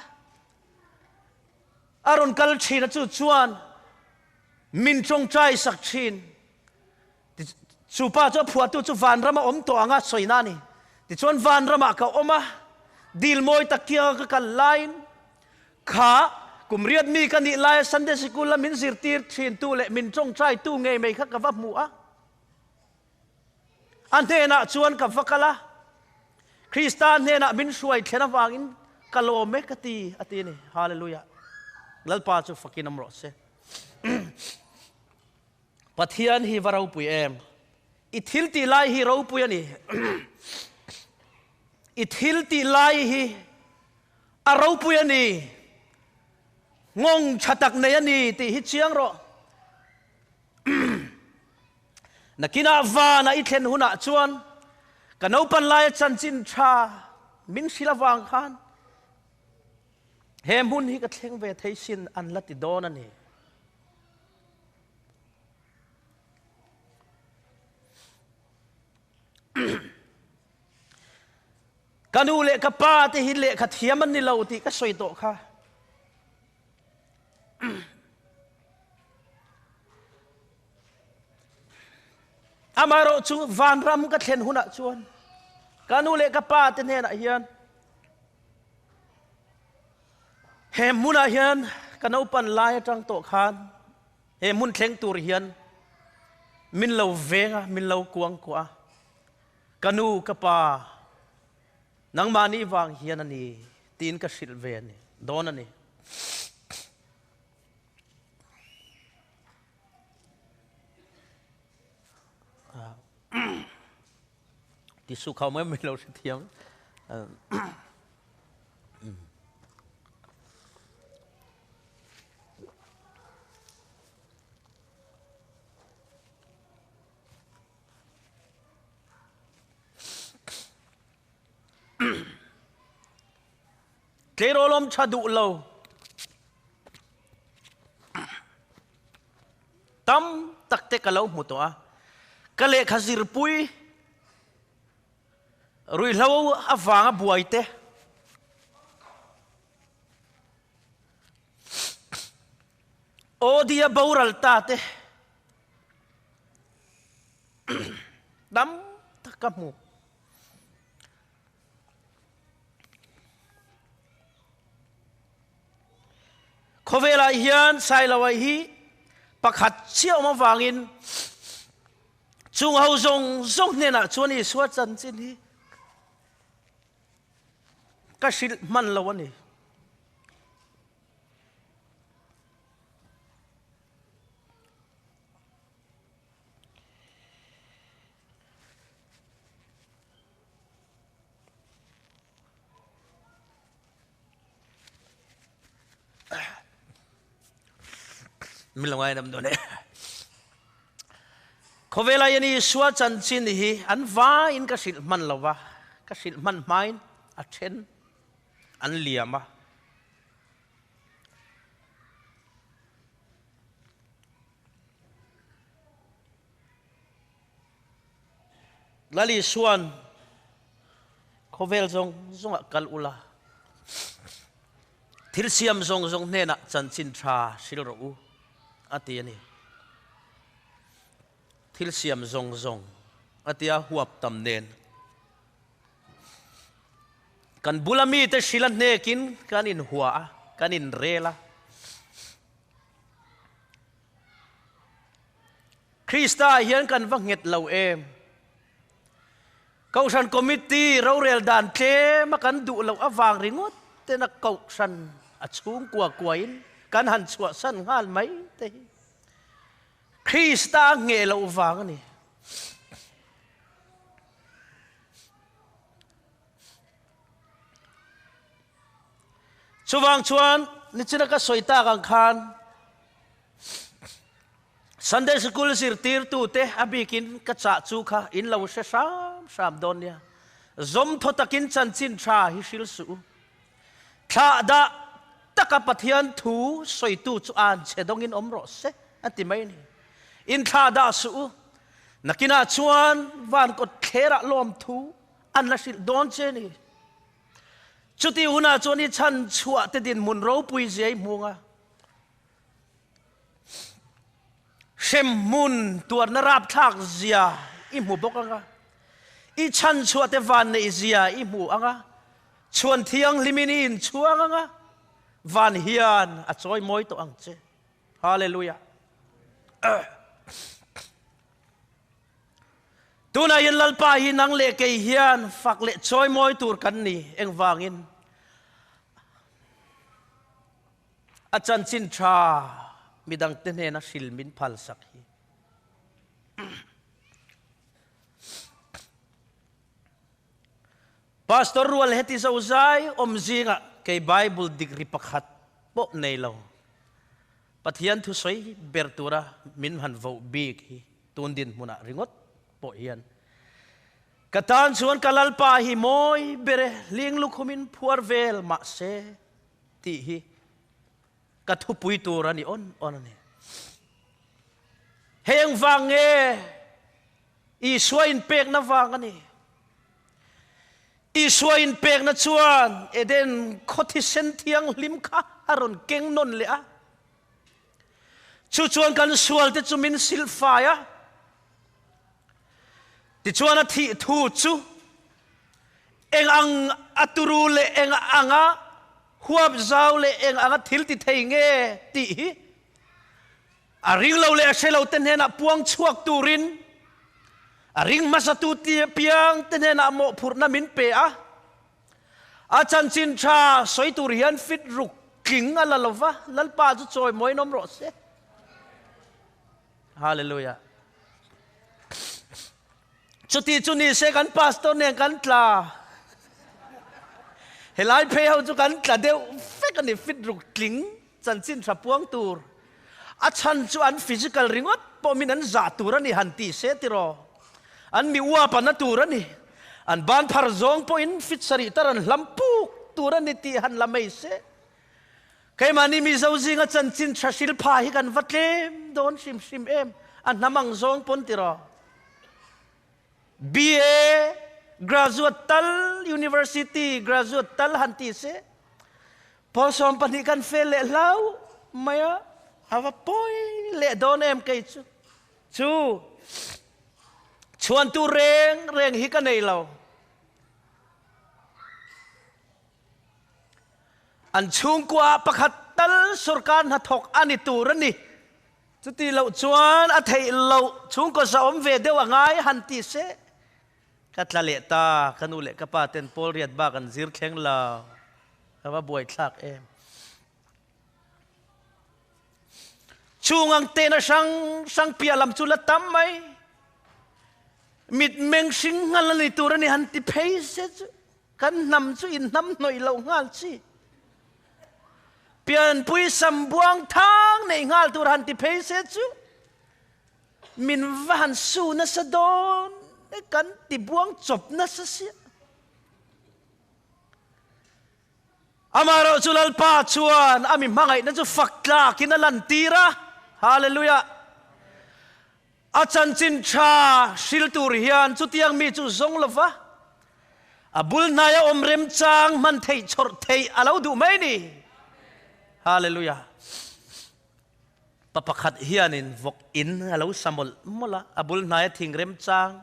a rawn kal ṭhin a chu chuan min ṭawngṭai sak ṭhin. Chu pa chu a phuahtu chu vanram a awm tawh anga sawina a ni. Tichuan vanramah ka awm a, dil mawi tak kianga ka kal laiin kha kum riat mi ka nih laia Sunday Sikul a min zirtir thintu leh min tawngtaitu ngei mai kha ka va hmu a. A hnenah chuan ka va kal a, Krista hnenah min hruai thlen avangin ka lawm e ka ti a ti a ni. Hallelujah. Lalpa chu fakin awm rawh se. Pathian hi va ropui em? I thil tih lai hi ropui a ni. I thil tih lai hi a ropui a ni. Nghawng tha tak nei a ni tih hi chiang rawh. Nakinah vanah i thlen hunah chuan ka naupan laia chanchin tha min hrilh avang khan he hmun hi ka thleng ve thei sin an la ti dawn a ni. Ka nu leh ka pa te hi lehkha thiam an ni lo tih ka sawi tawh kha. Amaherawh chu vanram ka thlen hunah chuan ka nu leh ka pa te hnenah hian He hmunah hian ka naupan lai atang tawh khan he hmun thleng tur hian min lo veng a, min lo kuang kuah a. Ka nu, ka pa, nangmahni vang hian a ni tiin ka hrilh ve a ni, dawn a ni. Ti su khau mai mai lo hrethiam. Tleirawl awm tha duh lo. Tam tak te ka lo hmu tawh a, ka lehkha zirpui ruihhlo avanga buai te, Audi a boral ta te tam tak ka hmu. Khawvelah hian Sailoa hi pakhat chiah awm avangin chung ho zawng zawng hnenah chuan Isua chanchin hi ka hrilh hman lo a ni. Min lo ngaidam dawn e. Khawvela hian Isua chanchin hi an vaiin ka hrilh hman lo va, ka hrilh hman hmain a then an liam a. Lal Isua'n khawvel zawng zawngah kal ula, thil siam zawng zawng hnenah chanchin tha hril rawh u, a ti a ni. Thil siam zawng zawng a tia huap tam nen. Kan bula mite hril a hnekin kan inhua a, kan inrel a. Krista ah hian kan va nghet lo em? Kohhran Committee rorel dan tlem a kan duh loh avang ringawt ten a kohhran a chhungkua kuain kan han chhuahsan nghal mai te hi Krista a ngheh loh vang a ni. Chuvang chuan nichina ka sawi tak ang khan Sunday Sikul zirtirtute a bikin ka chah chu kha in lo hre hram hram dawn nia. Zawmthaw takin chanchin tha hi hril suh u. Thlah dah taka Pathian thu sawitu chu an chhe dawngin awm rawh se a ti mai a ni. In thlah dah suh u. Nakinah chuan van kawt thlerah lawmthu an la hrilh dawn che ni. Chuti hunah chuan i chhan chhuah te dinhmun ropui zia i hmu ang a. Hremhmun tuarna rapthlak zia i hmu bawk ang a, i chhanchhuah te vanneih zia i hmu ang a, chhuan thianghlimin i inchhuang ang a, van hian a chawi mawi tawh ang che. Hallelujah. Tunah hian Lalpa hi nang leh kei hian fak leh chawi mawi tur kan ni engvangin? A chanchin tha midangte hnena hril min phalsak hi. Pastor rual heti zozai awm zingah kei Bible degree pakhat pawh nei lo. Pathian thusawi ber tura min han voh bik hi tun dinhmunah ringawt pawh hian ka tan chuan ka Lalpa hi mawi ber e, hling lukhumin phuar vel mahse tih hi ka thupui tur a ni awn awn a ni. Hei engvang nge Isua inpekna vang a ni. Isua inpekna chuan Eden khaw thisen thianghlim kha a rawn keng nawn leh a. Chu chuan kan sualte chu min silfai a. Tichuan a thih thu chu Eng ang a turu leh eng anga huap zau leh eng anga thil ti thei nge tih hi a ring lo leh a hre lo te hnenah puang chhuak turin a ring hmasatu piang te hnenah mawhphurhna min pe a. A chanchin tha sawi tur hian fit ruk tling a la lo va, Lalpa chu chawimawiin awm rawh se. Hallelujah. Chuti chu ni se kan pastor nen kan tla. Helai phei ho chu kan tla deuh vek a ni, fit ruk tling chanchin tha puang tur. A chhan chu an physical ringawt pawh min an zah tur a ni han ti se tiraw. An mi uap a na tur a ni. An ban phar zawng pawhin fit sarih tar an hlam puk tur a ni tih han la mai se. Keimahni Mizo zinga chanchin tha hril pha hi kan va tlem dawn hrim hrim em, a hnam ang zawng pawn tiraw. BA graduate tal, University graduate tal han ti se, pawl 12 kan fel leh hlau mai a, a va pawi leh dawn em kei chu. Chu chhuantu reng reng hi ka nei lo. An chhungkua pakhat. tal sorkar hnathawk a ni tur a ni. Chuti loh chuan a theih loh chhungkaw zahawm ve deuh a ngai han ti se. Ka tla leh ta, ka nu leh ka pa ten pawl riat bak an zir thleng lo. Ka va buaithlak em. Chung ang tehna hrang hrang piah lam chu la tam mai. Mitmeng hring nghal a ni tur a ni han ti phei se chu kan hnam chu in hnam hnawih loh nghal chi. Pianpui sam buang thang neih nghal tur han ti phei se chu min va han su nasa dawn e kan ti buang chawp nasa sia. Amaherawh chu Lalpa chuan a mi hmangaihna chu fak tlakin a lantir a. Hallelujah! A chanchin tha hril tur hian chutiang mi chu zawng lo va, a bul hnaia awm remchang hman theih chhawrh theih a lo duh mai ni. Hallelujah! Pa pakhat hianin vawk in a lo sa mawlh mawlh a, a bul hnaia thing remchang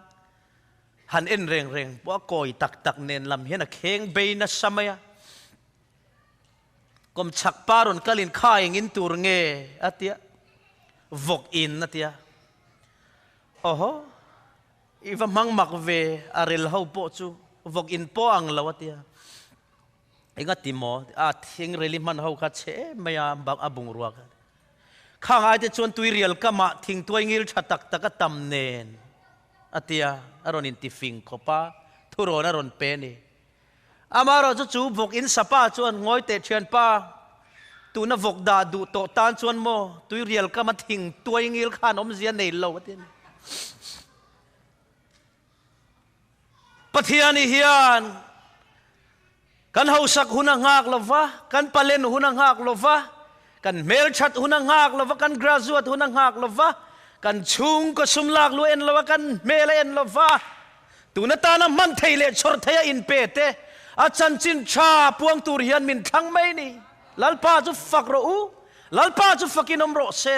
han en reng reng pawh a kawi tak tak nen lam hian a kheng bei nasa mai a. Kawmchhak pa rawn kalin kha eng in tur nge a tia, vawk in a tia. Awhaw, i va hmang mak ve a rel ho pawh chu vawk in pawh ang lo a tia. Enga ti maw? A thing reli hman ho kha chhe em mai a, a bungrua kha. Khang aite chuan tuirial kamah thingtuai ngil tha tak tak a tam nen a tia, a rawn intifing khawp a, thurawn a rawn pe a ni. Amaherawh chu chu vawk in sapa chuan ngawi teh thianpa, tuna vawk dah duh tawh tan chuan maw tuirial kama thingtuai ngil khan awmzia nei lo a ti a ni. Pathiani hian kan hausak hun a nghak lo va, kan palen hun a nghak lo va, kan hmelthat hun a nghak lo va, kan graduate hun a nghak lo va, kan chhungkaw sum lak lu en lo va, kan hmel a en lo va, tun atana hman thei leh chhawr thei a inpe te, a chanchin tha puang tur hian min thlang mai ni. Lalpa chu fak rawh u, Lalpa chu fakin awm rawh se.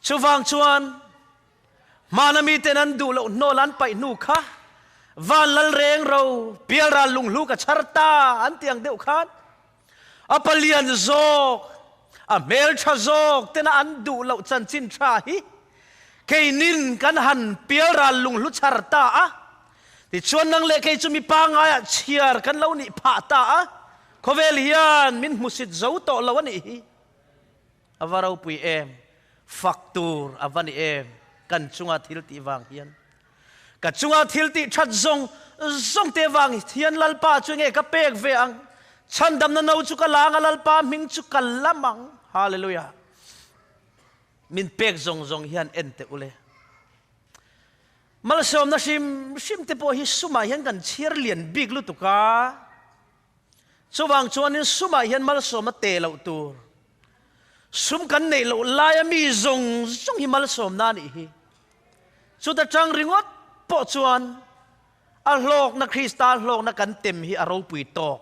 Chuvang chuan Hmana miten an duh loh hnawl an paih hnu kha van lal reng ro pialral lunghlu ka chhar ta an ti ang deuh khan a palian zawk a hmeltha zawk tena an duh loh chanchin tha hi keinin kan han pialral lunghlu chhar ta a tichuan nang leh kei chu mi pangaiah chhiar kan lo nih phah ta a khawvel hian min hmusit zo tawh lo a nih hi. A va ropui em? Fak tur a va ni em? Kan chunga thil tih vang hian. Ka chunga thil tih that zawng zawng te vang hian Lalpa chu nge ka pek ve ang? Chhandamna no chu ka lang a, Lalpa hming chu ka lam ang. Hallelujah. Min pek zawng zawng hian en teh ule. Malsawmna hrim hrim te pawh hi sumah hian kan chhiar lian bik lutuk a. Chuvang chuanin sumah hian malsawm a teh loh tur. Sum kan neih loh laia mi zawng zawng hi malsawmna a nih hi. Chuta tang ringawt pawh chuan a hlawkna Krista hlawkna kan tem hi a ropui tawk.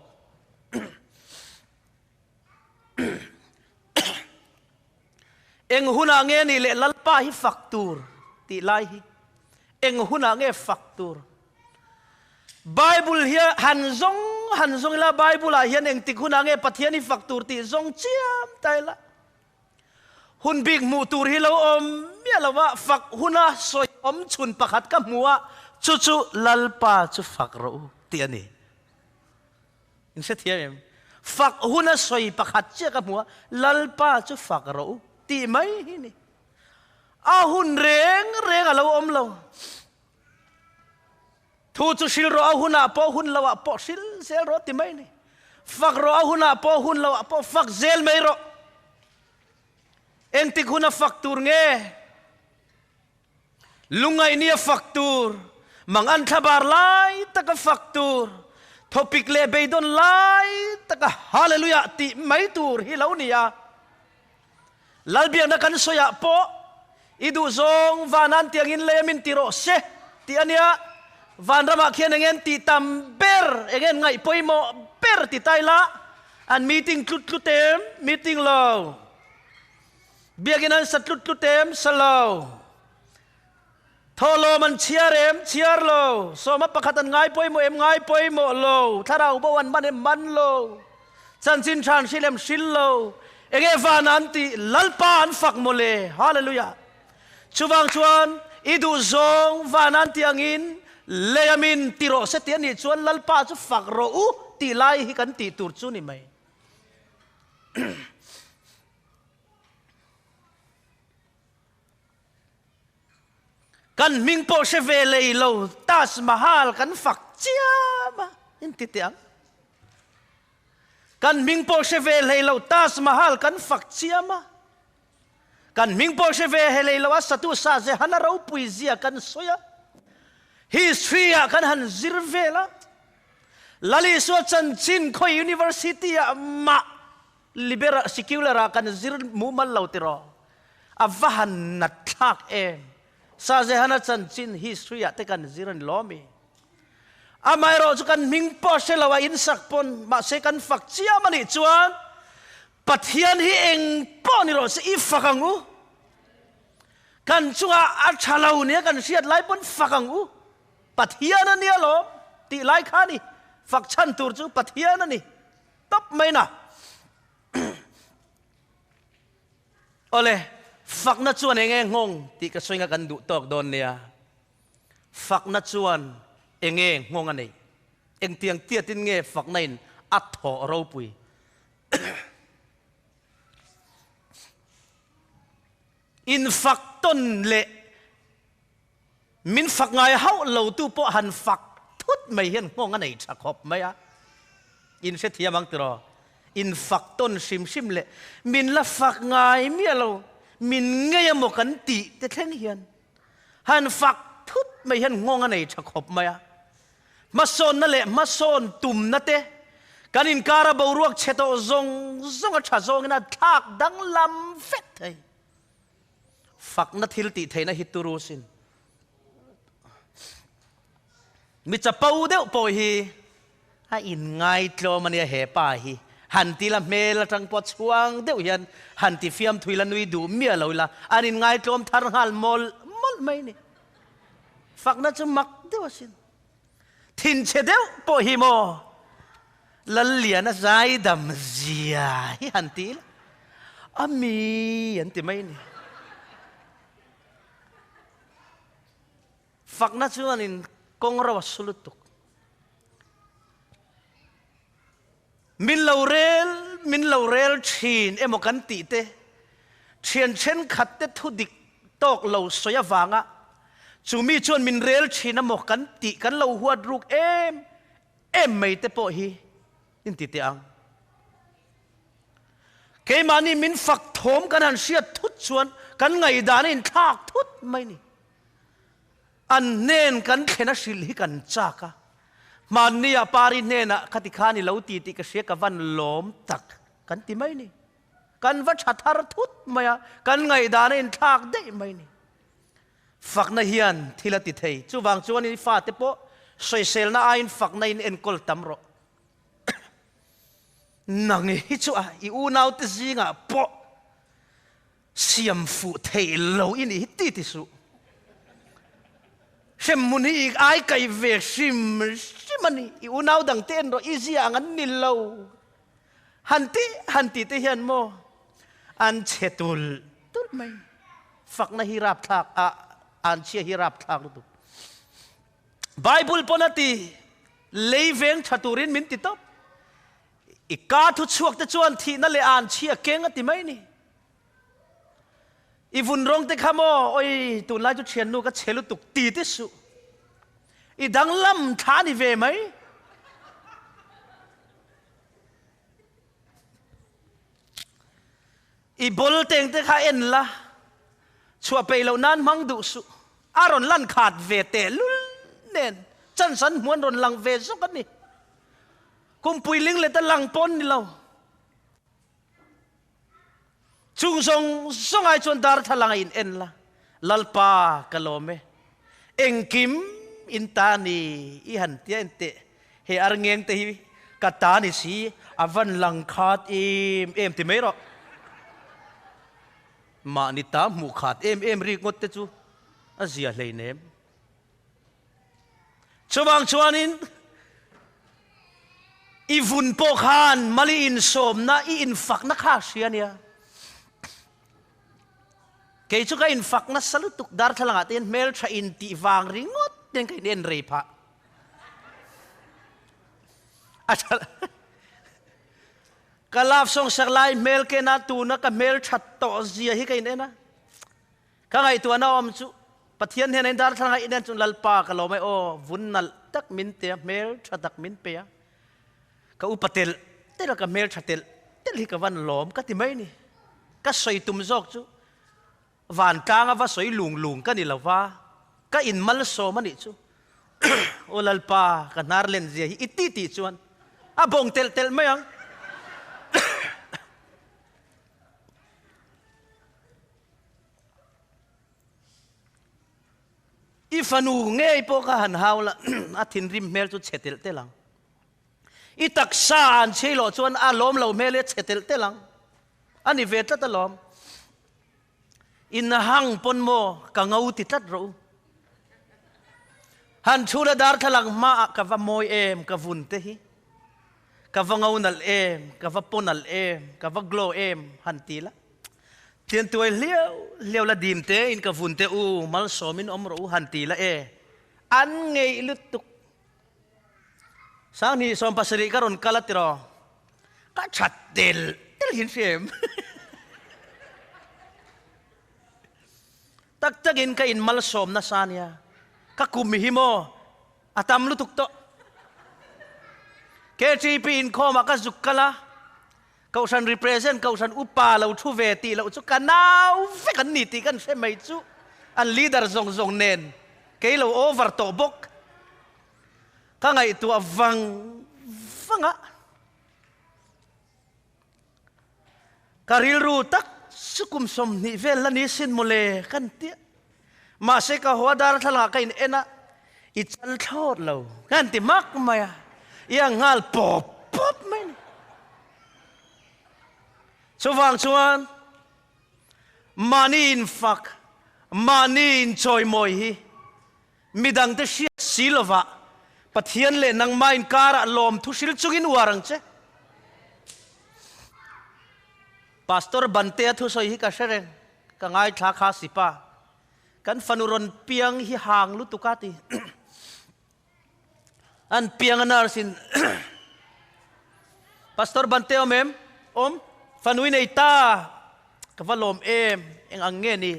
Eng hunah nge nih leh Lalpa hi fak tur tih lai hi eng hunah nge fak tur? Bible hi han zawng han zawng ila Bible ah hian engtik hunah nge Pathian hi fak tur tih zawng chiam ta ila. Hun bik hmuh tur hi lo awm miah lo a, fak huna sawi awm chhun pakhat ka hmu a, chu chu Lalpa chu fak rawh u tih a ni. In hrethiam em? Fak huna sawi pakhat chiah ka hmu a, Lalpa chu fak rawh u tih mai hi ni. A hun reng reng a lo awm lo. Thu chu hril rawh a hunah pawh hun loah pawh hril zel rawh ti mai ni. Fak rawh a hunah pawh hun loah pawh fak zel mai rawh. Engtik huna fak tur nge? Lungngaihni a fak tur, mangan thlabar lai taka fak tur, thawpik leh beidawn lai taka Hallelujah tih mai tur hi lo ni a. Lalbiakna kan sawiah pawh i duhzawng vanan tiangin lei a min ti rawh se tih a nia. Vanramah khian eng en tih tam ber, eng en ngaih pawimawh ber ti ta ila an meeting tlut tlut em? Meeting lo. Biakinn an sa tlut tlut em? Sa lo. Thawhlawm an chhiar em? Chhiar lo. Sawma pakhat an ngai pawimawh em? Ngai pawimawh lo. Thlarau bo an man em? Man lo. Chanchin tha an hril em? Hril lo. Enge van an tih? Lalpa an fak mawle. Hallelujah. Chuvang chuan i duh zawng van an tih angin lei amin ti rawh se tih a nih chuan Lalpa chu fak rawh u tih lai hi kan tih tur chu ni mai. Kan hming pawh hre ve lei lo Taj Mahal kan fak chiam a, in ti teh ang. Kan hming pawh hre ve hlei lo Taj Mahal kan fak chiam a. Kan hming pawh hre ve hlei lo a satu Shah Jahan a ropui zia kan sawi a. History ah kan han zir vel a. Lal Isua chanchin khawi University ah mah Liberal, secular ah kan zir mumal lo tiraw? A va han nat thlak em? Shah Jahan-a chanchin history ah te kan zir a ni lawm i. Amaherawh chu kan hming pawh hre lo a insak pawn mahse kan fak chiam a nih chuan Pathian hi eng pawh ni rawh se i fak ang u. Kan chungah a tha lo nia kan hriat lai pawn fak ang u. Pathian a nia lawm tih lai kha a ni. Fak chhan tur chu Pathian a ni. Tawp mai na. Awle, fakna chuan enge nghawng tih ka sawi nga kan duh tawk dawn nia. Fakna chuan enge nghawng a nei? Engtiang tiatin nge fakna in a thawh ropui? Infak tawn leh Min fak ngai hauh lo tu pawh han fak thut mai hian nghawng a nei tha khawp mai a. In hrethiam ang tiraw? In fak tawn hrim hrim leh min la fak ngai miah lo, min ngei emaw kan tih te thleng hian han fak thut mai hian nghawng a nei tha khawp mai a. Hmasawnna leh hmasawn tumna te kan inkara boruak chhe tawh zawng zawng a tha zawngin a thlak danglam vek thei. Fakna thil tih theihna hi turu sin. Mi chapo deuh pawh hi a inngaitlawm a nia he pa hi. Han ti la hmel atang pawh chhuang deuh hian han ti fiam thui la nui duh miah lo ila an inngaitlawm thar nghal mawlh mawlh mai ni. Fakna chu mak deuh asin. Thinchhe deuh pawh hi maw Lalliana zaidam zia hi han ti ila, a mi an ti mai ni. Fakna chuanin kawng ro a su lutuk. Min lo rel, min lo rel thin emaw kan tih te, thian thenkhat te thu dik tawk lo sawi avanga chu mi chuan min rel thin emaw kan tih kan lo huat ruk em em mai te pawh hi in ti teh ang. Keimahni min fak thawm kan han hriat thut chuan kan ngaihdan a inthlak thut mai ni. An hnen kan thlen a hrilh hi kan chak a, hmanni ah Pari hnenah khati khan i lo ti tih ka hria ka van lawm tak kan ti mai ni. Kan va tha thar thut mai a, kan ngaihdan a inthlak daih mai ni. Fakna hian thil a ti thei, chuvang chuan i fate pawh sawiselna aiin fakna in enkawl tam rawh. Nang hi chu a i unaute zingah pawh Siam fuh theih lo i nih hi ti ti suh. Hremhmun hi i ai kai ve hrim hrim a ni. I unau dang te en rawh, i zia ang an ni lo. Han ti han ti te hian maw an chhe tulh tulh mai. Fakna hi rapthlak a, an chhia hi rapthlak lutuk. Bible pawn a ti, lei veng tha turin min ti tawp. I ka thu chhuak te chuan thihna leh an chhia keng a ti mai ni. I vun rawng te kha maw, oi tunlai chu thiannu ka chhe lutuk ti te suh. I danglam thla ni ve mai. I bol teng te kha en la, chhuah peih loh nan hmang duh suh. A rawn lan khat ve teh lul nen, chance an hmuan rawn lang ve zawk a ni. Kumpui ling let a lang pawn ni lo. Chung zawng zawng ai chuan darthlalang a in en la, Lalpa ka lawm e, engkim in ta ni i han tia en teh, he arngeng te hi ka ta ni si, a van lang khat em em ti mai rawh. Mahni ta hmuh khat em em rik ngawt te chu a zia hleinem. Chuvang chuanin. I vun pawh khan mal i insawmna, i infakna kha a hria nia. Kei chu ka infak nasa lutuk darthlalangah te hian hmeltha intih vang ringawt ten ka in en rei phah. A tha Ka love song sak lai hmel kena tuna ka hmelthat tawh zia hi ka in en a. Ka ngaihtuahna awm chu Pathian hnena in darthlalangah in en chu Lalpa ka lawm e aw vun nalh tak min pe a, hmeltha tak min pe a. Ka upa telh telh a, ka hmeltha telh telh hi ka van lawm ka ti mai ni. Ka sawi tum zawk chu Vantlang a va sawi lung lung ka ni lo va, ka in malsawm a nih chu. Aw Lalpa, ka hnar len zia hi i ti tih chuan a bawng telh telh mai ang. I fanu ngei pawh ka han hau la, a thinrim hmel chu chhe telh telh ang. I taksa an chhei loh chuan a lawm lo hmel hi a chhe telh telh ang. A ni ve tlat alawm. In hang pawn maw ka ngo ti tlat rawh u. Han thu la darthlalang hmaah ka va mawi em ka vun te hi. Ka va ngo nalh em, ka va paw nalh em, ka va glow em han ti la. Thian tuai hliau hliau la dim te in ka vun te u malsawmin awm rawh u han ti la e. An ngeih lutuk. Sanghnih 70 ka rawn kal a tiraw? Ka that tel tel hin hria em? Tak takin ka in malsawm nasa nia. Ka kum hi maw a tam lutuk tawh. KTP inkhawmah ka zuk kal a, Kohhran represent, Kohhran upa lo thu ve tih loh chu ka nau vek an ni tih kan hre mai chu an leader zawng zawng nen kei lo over tawh bawk. Ka ngaihtuah vang vang a, ka rilru tak chu kum 20 vel la ni sin mawle kan tia. Mahse ka haw a darthlalang ah ka in en a, i chal thlawt lo ka han ti mak mai a, i ang nghal pawp pawp mai a ni. Chuvang chuan mahni infak, mahni inchawimawi hi midangte hriat si lovah Pathian leh nangmah inkarah lawmthu hril chungin uar ang che. Pastor Bantea thusawi hi ka hre reng. Ka ngaithla kha sipa. Kan fanu rawn piang hi hang lutuk a ti. An piang a nurse in Pastor Bante awm em? Awm. Fanu i nei ta. Ka va lawm em. Eng ang nge ni?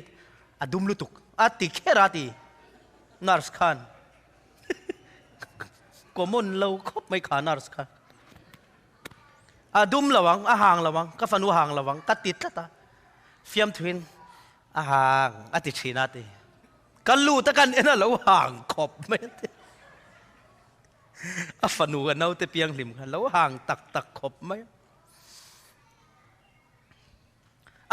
A dum lutuk. A ti kher a ti. Nurse khan. Common lo khawp mai kha nurse kha. A dum lo ang, a hang lo ang, ka fanu a hang lo ang, ka ti tlat a. Fiamthuin a hang a ti thin a ti. Ka lut a kan en a lo hang khawp mai a ti. A fanu a naute pianghlim kha lo hang tak tak khawp mai a.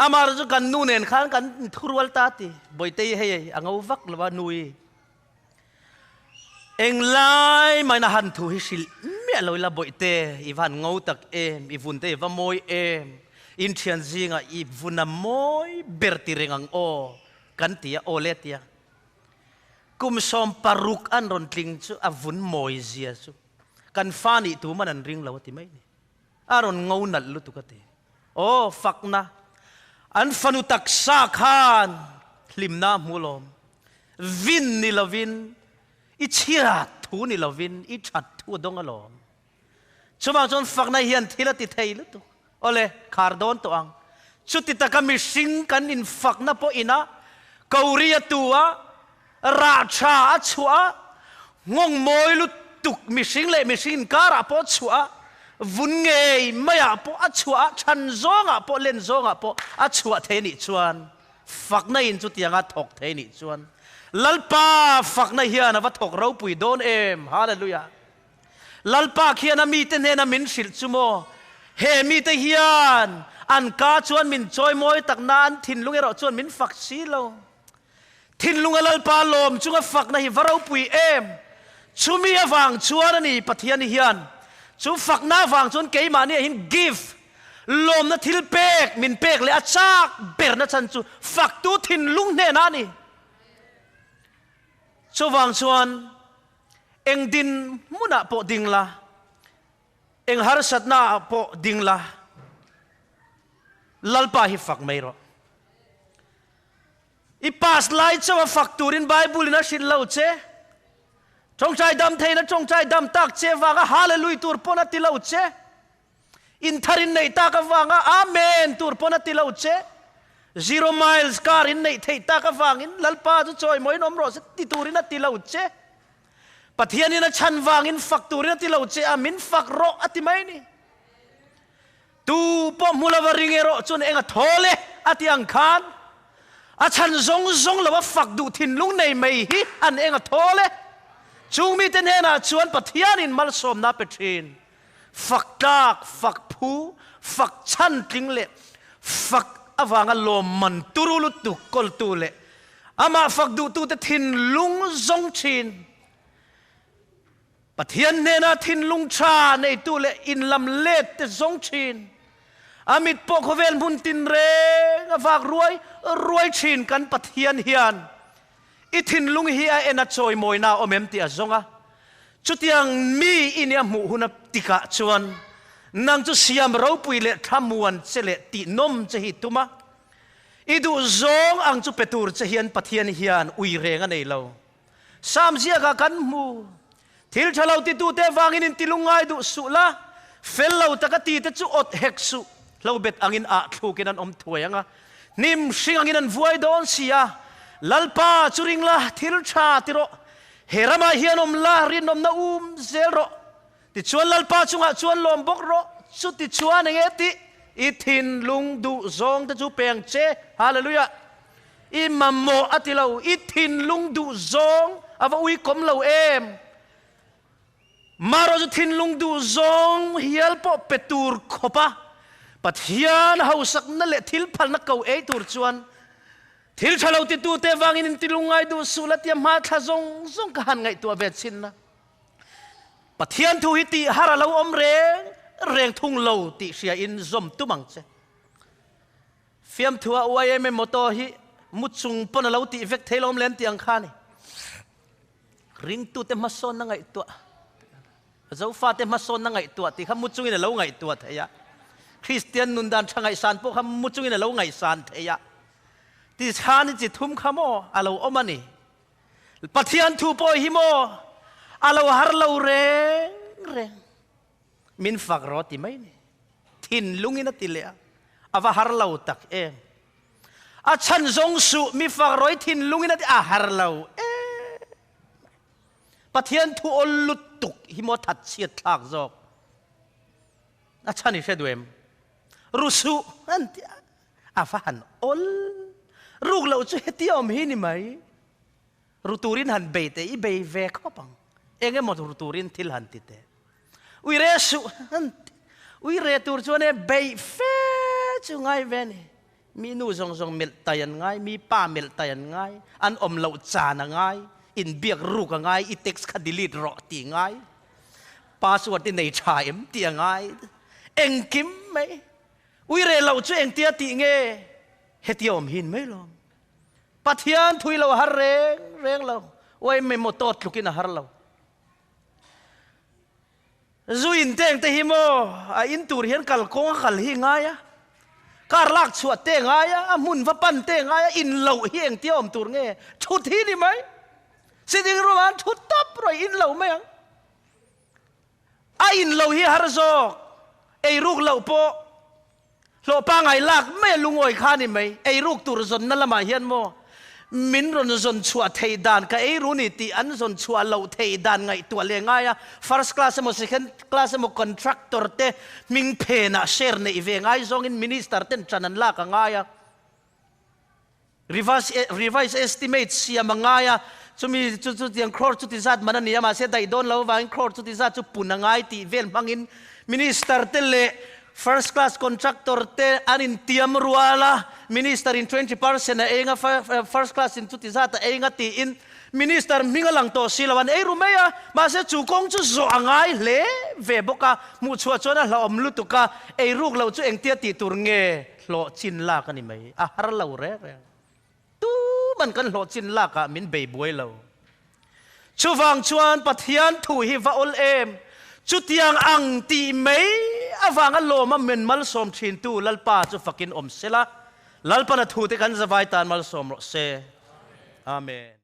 Amah chu kan nu nen khan kan thurual ta ti. Bawitei hei a ngo vak lo a nui. Englai main a han thu hi hrilh miah lo ila Bawihte, i va han ngo tak em, i vun te i va mawi em, in thian zingah i vun a mawi ber ti reng ang aw, kan ti a, aw le a ti a. Kum 60 an rawn tling chu a vun mawi zia chu kan fa nih tu man an ring lo a ti mai ni. A rawn ngo nalh lutuk a ti. Aw, fakna. An fanu taksa khan hlimna a hmu lawm. Vin ni lovin, i chhiat thu ni lovin, i that thu a dawng alawm. Chuvang chuan fakna hian thil a ti thei lutuk. Awle, khar dawn tawh ang. Chuti taka mihring kan infakna pawh ina Kori a tu a, rah tha a chhuah a, nghawng mawi lutuk mihring leh mihring inkarah pawh a chhuah a, vun ngei maiah pawh a chhuah a, chhan zawngah pawh, len zawngah pawh a chhuah thei anih chuan Fakna in chutianga thawk thei nih chuan Lalpa fakna hian a va thawk ropui dawn em! Hallelujah! Lalpa khian a mite hnena min hrilh chu maw? He mite hian an ka chuan min chawimawi tak na an thinlung erawh chuan min fak si lo. Thinlunga Lalpa lawm chunga fakna hi va ropui em! Chumi avang chuan a ni Pathian hian chu fakna avang chuan keimahni ah hian gift Lawmna thil pek min pek leh a chak berna chan chu faktu thinlung hnenah a ni. Chuvang chuan eng din hmunah pawh ding la. Eng harsatna ah pawh ding la, Lalpa hi fak mai rawh. I pass lai chauh a fak turin Bible in a hrilh lo che. Tawngtai dam theihna tawngtai dam tak che vanga Hallelujah tur pawn a ti lo che. In thar in neih tak avanga Amen tur pawn a ti lo che. Zero miles car in neih theih tak avangin Lalpa chu chawimawiin awm rawh se ti turin a ti lo che. Pathianin a chhan vangin fak turin a ti lo che a, min fak rawh a ti mai ni. Tu pawh hmu lova ring erawh chuan eng a thawl e a ti ang khan a chhan zawng zawng lo a fak duh thinlung nei mai hi an eng a thawl e. Chung mite hnenah chuan Pathianin malsawmna a pe thin. Fak tlak, fak phu, fak chhan tling leh fak avanga lawmman turu lutuk kawltu leh amah fak duhtute thinlung zawng thin. Pathian hnena thinlung tha neitu leh inlam let te zawng thin. A mit pawh khawvel hmun tinreng a vak ruai ruai thin kan Pathian hian i thinlung hi a en a chawimawina a awm em tih a zawng a. Chutiang mi i nia hmuh hun a tikah chuan nang chu siam ropui leh thlamuan che leh tihnawm che hi tum a. I duh zawng ang chu pe tur che hian Pathian hian ui reng a nei lo. Sam ziakah kan hmu. Thil tha lo titute avangin intilung ngai duh suh la, fel lo taka tite chu awt hek suh. Hlobet angin ah thlukin an awm thuai ang a, hnim hring angin an vuai dawn si a. Lalpa chu ring la, thil tha ti rawh. He ramah hian awm la, rinawmna um zel rawh. Tichuan Lalpa chungah chuan lawm bawk rawh. Chutichuan eng nge tih? I thinlung duh zawng te chu pe ang che. Hallelujah! I mamawh a ti lo, i thinlung duh zawng a va uikawm lo em? Marawh chu thinlung duh zawng hial pawh pe tur khawpa Pathian hausakna leh thil phalna ko ei tur chuan thil tha lo titute vangin intilung ngai duh suh la tia hma thla zawng zawng ka han ngaihtuah ve chin a. Pathian thu hi tih har a lo awm reng reng thung lo tih hriain zawm tum ang che. Fiamthua YMA motto hi mu chung pawn a lo tih vek thei lawm lem tih ang kha a ni. Ringtute hmasawnna ngaihtuah, Zofate hmasawnna ngaihtuah tih kha mu chungin a lo ngaihtuah thei a. Kristian nun dan tha ngaihsan pawh kha mu chungin a lo ngaihsan thei a. Tichhan hi chi thum kha maw a lo awm a ni. Pathian thu pawh hi maw a lo har lo reng reng. Min fak rawh ti mai ni. Thinlungin a ti leh a, a va har lo tak em. A chhan zawng suh mi fak rawh i thinlungin a ti a har lo em. Pathian thu awl lutuk hi maw that chhiat thlak zawk. A chhan i hre duh em? Ru suh an ti a, a va han awl. Ruk loh chu hetia awm hi ni mai. Ru turin han bei teh, i bei ve khawp ang. Eng emaw ru turin thil han ti teh. Ui re suh han ti. Ui re tur chuan e beih fe chu ngai ve ni. Mi nu zawng zawng melh tai an ngai, mi pa melh tai an ngai, an awm loh chan a ngai, inbiak ruk a ngai, i text kha delete rawh tih ngai, password i nei tha em tih a ngai. Engkim mai. Ui re loh chu engtia tih nge? Hetia awm hin mai lawm. Pathian thui lo a har reng reng lo. Uai mi motor tlukin a har lo. Zu in teng te hi maw a in tur hian kal kawng a kal hi ngai a, car lak chhuah te ngai a, a hmun va pan te ngai a, in loh hi engtia awm tur nge? Thut hi ni mai. Sitting room ah an thut tawp rawih in lo mai ang. A in lo hi har zawk, eiruk loh pawh hlawh pangai lak mai a lungawi kha ni mai. Eiruk tur zawnna lamah hian maw min rawn zawn chhuah theih dan ka eiru ni tih an zawn chhuah loh theih dan ngaihtuah leh ngai a, first class emaw second class emaw contractor te hming phenah share neih ve ngai zawngin minister ten ṭan an lak a ngai a. Revise estimate siam a ngai a, chumi chu chutiang crore chuti zat man a ni a, mahse daih dawn lo avangin crore chuti zat chu pun a ngai tih vel hmangin Minister te leh First Class Contractor te an intiam rual a, Minister in 20% a eng a, First Class in chuti zat a eng a tiin Minister hming a lang tawh si lo, an ei ru mai a, mahse chu kawng chu zawh a ngai hle ve bawk a, hmuhchhuah chuan a hlauhawm lutuk a, eiruk loh chu engtia tih tur nge? Hlawh chin lak a ni mai, a har lo reng reng. Tuman kan hlawh chin lakah min bei buai lo. Chuvang chuan Pathian thu hi va awl em? Chutiang ang tih mai avanga lawma men malsawm thintu Lalpa chu fakin awm sela, Lalpan a thute kan zavai tan malsawm rawh se. Amen.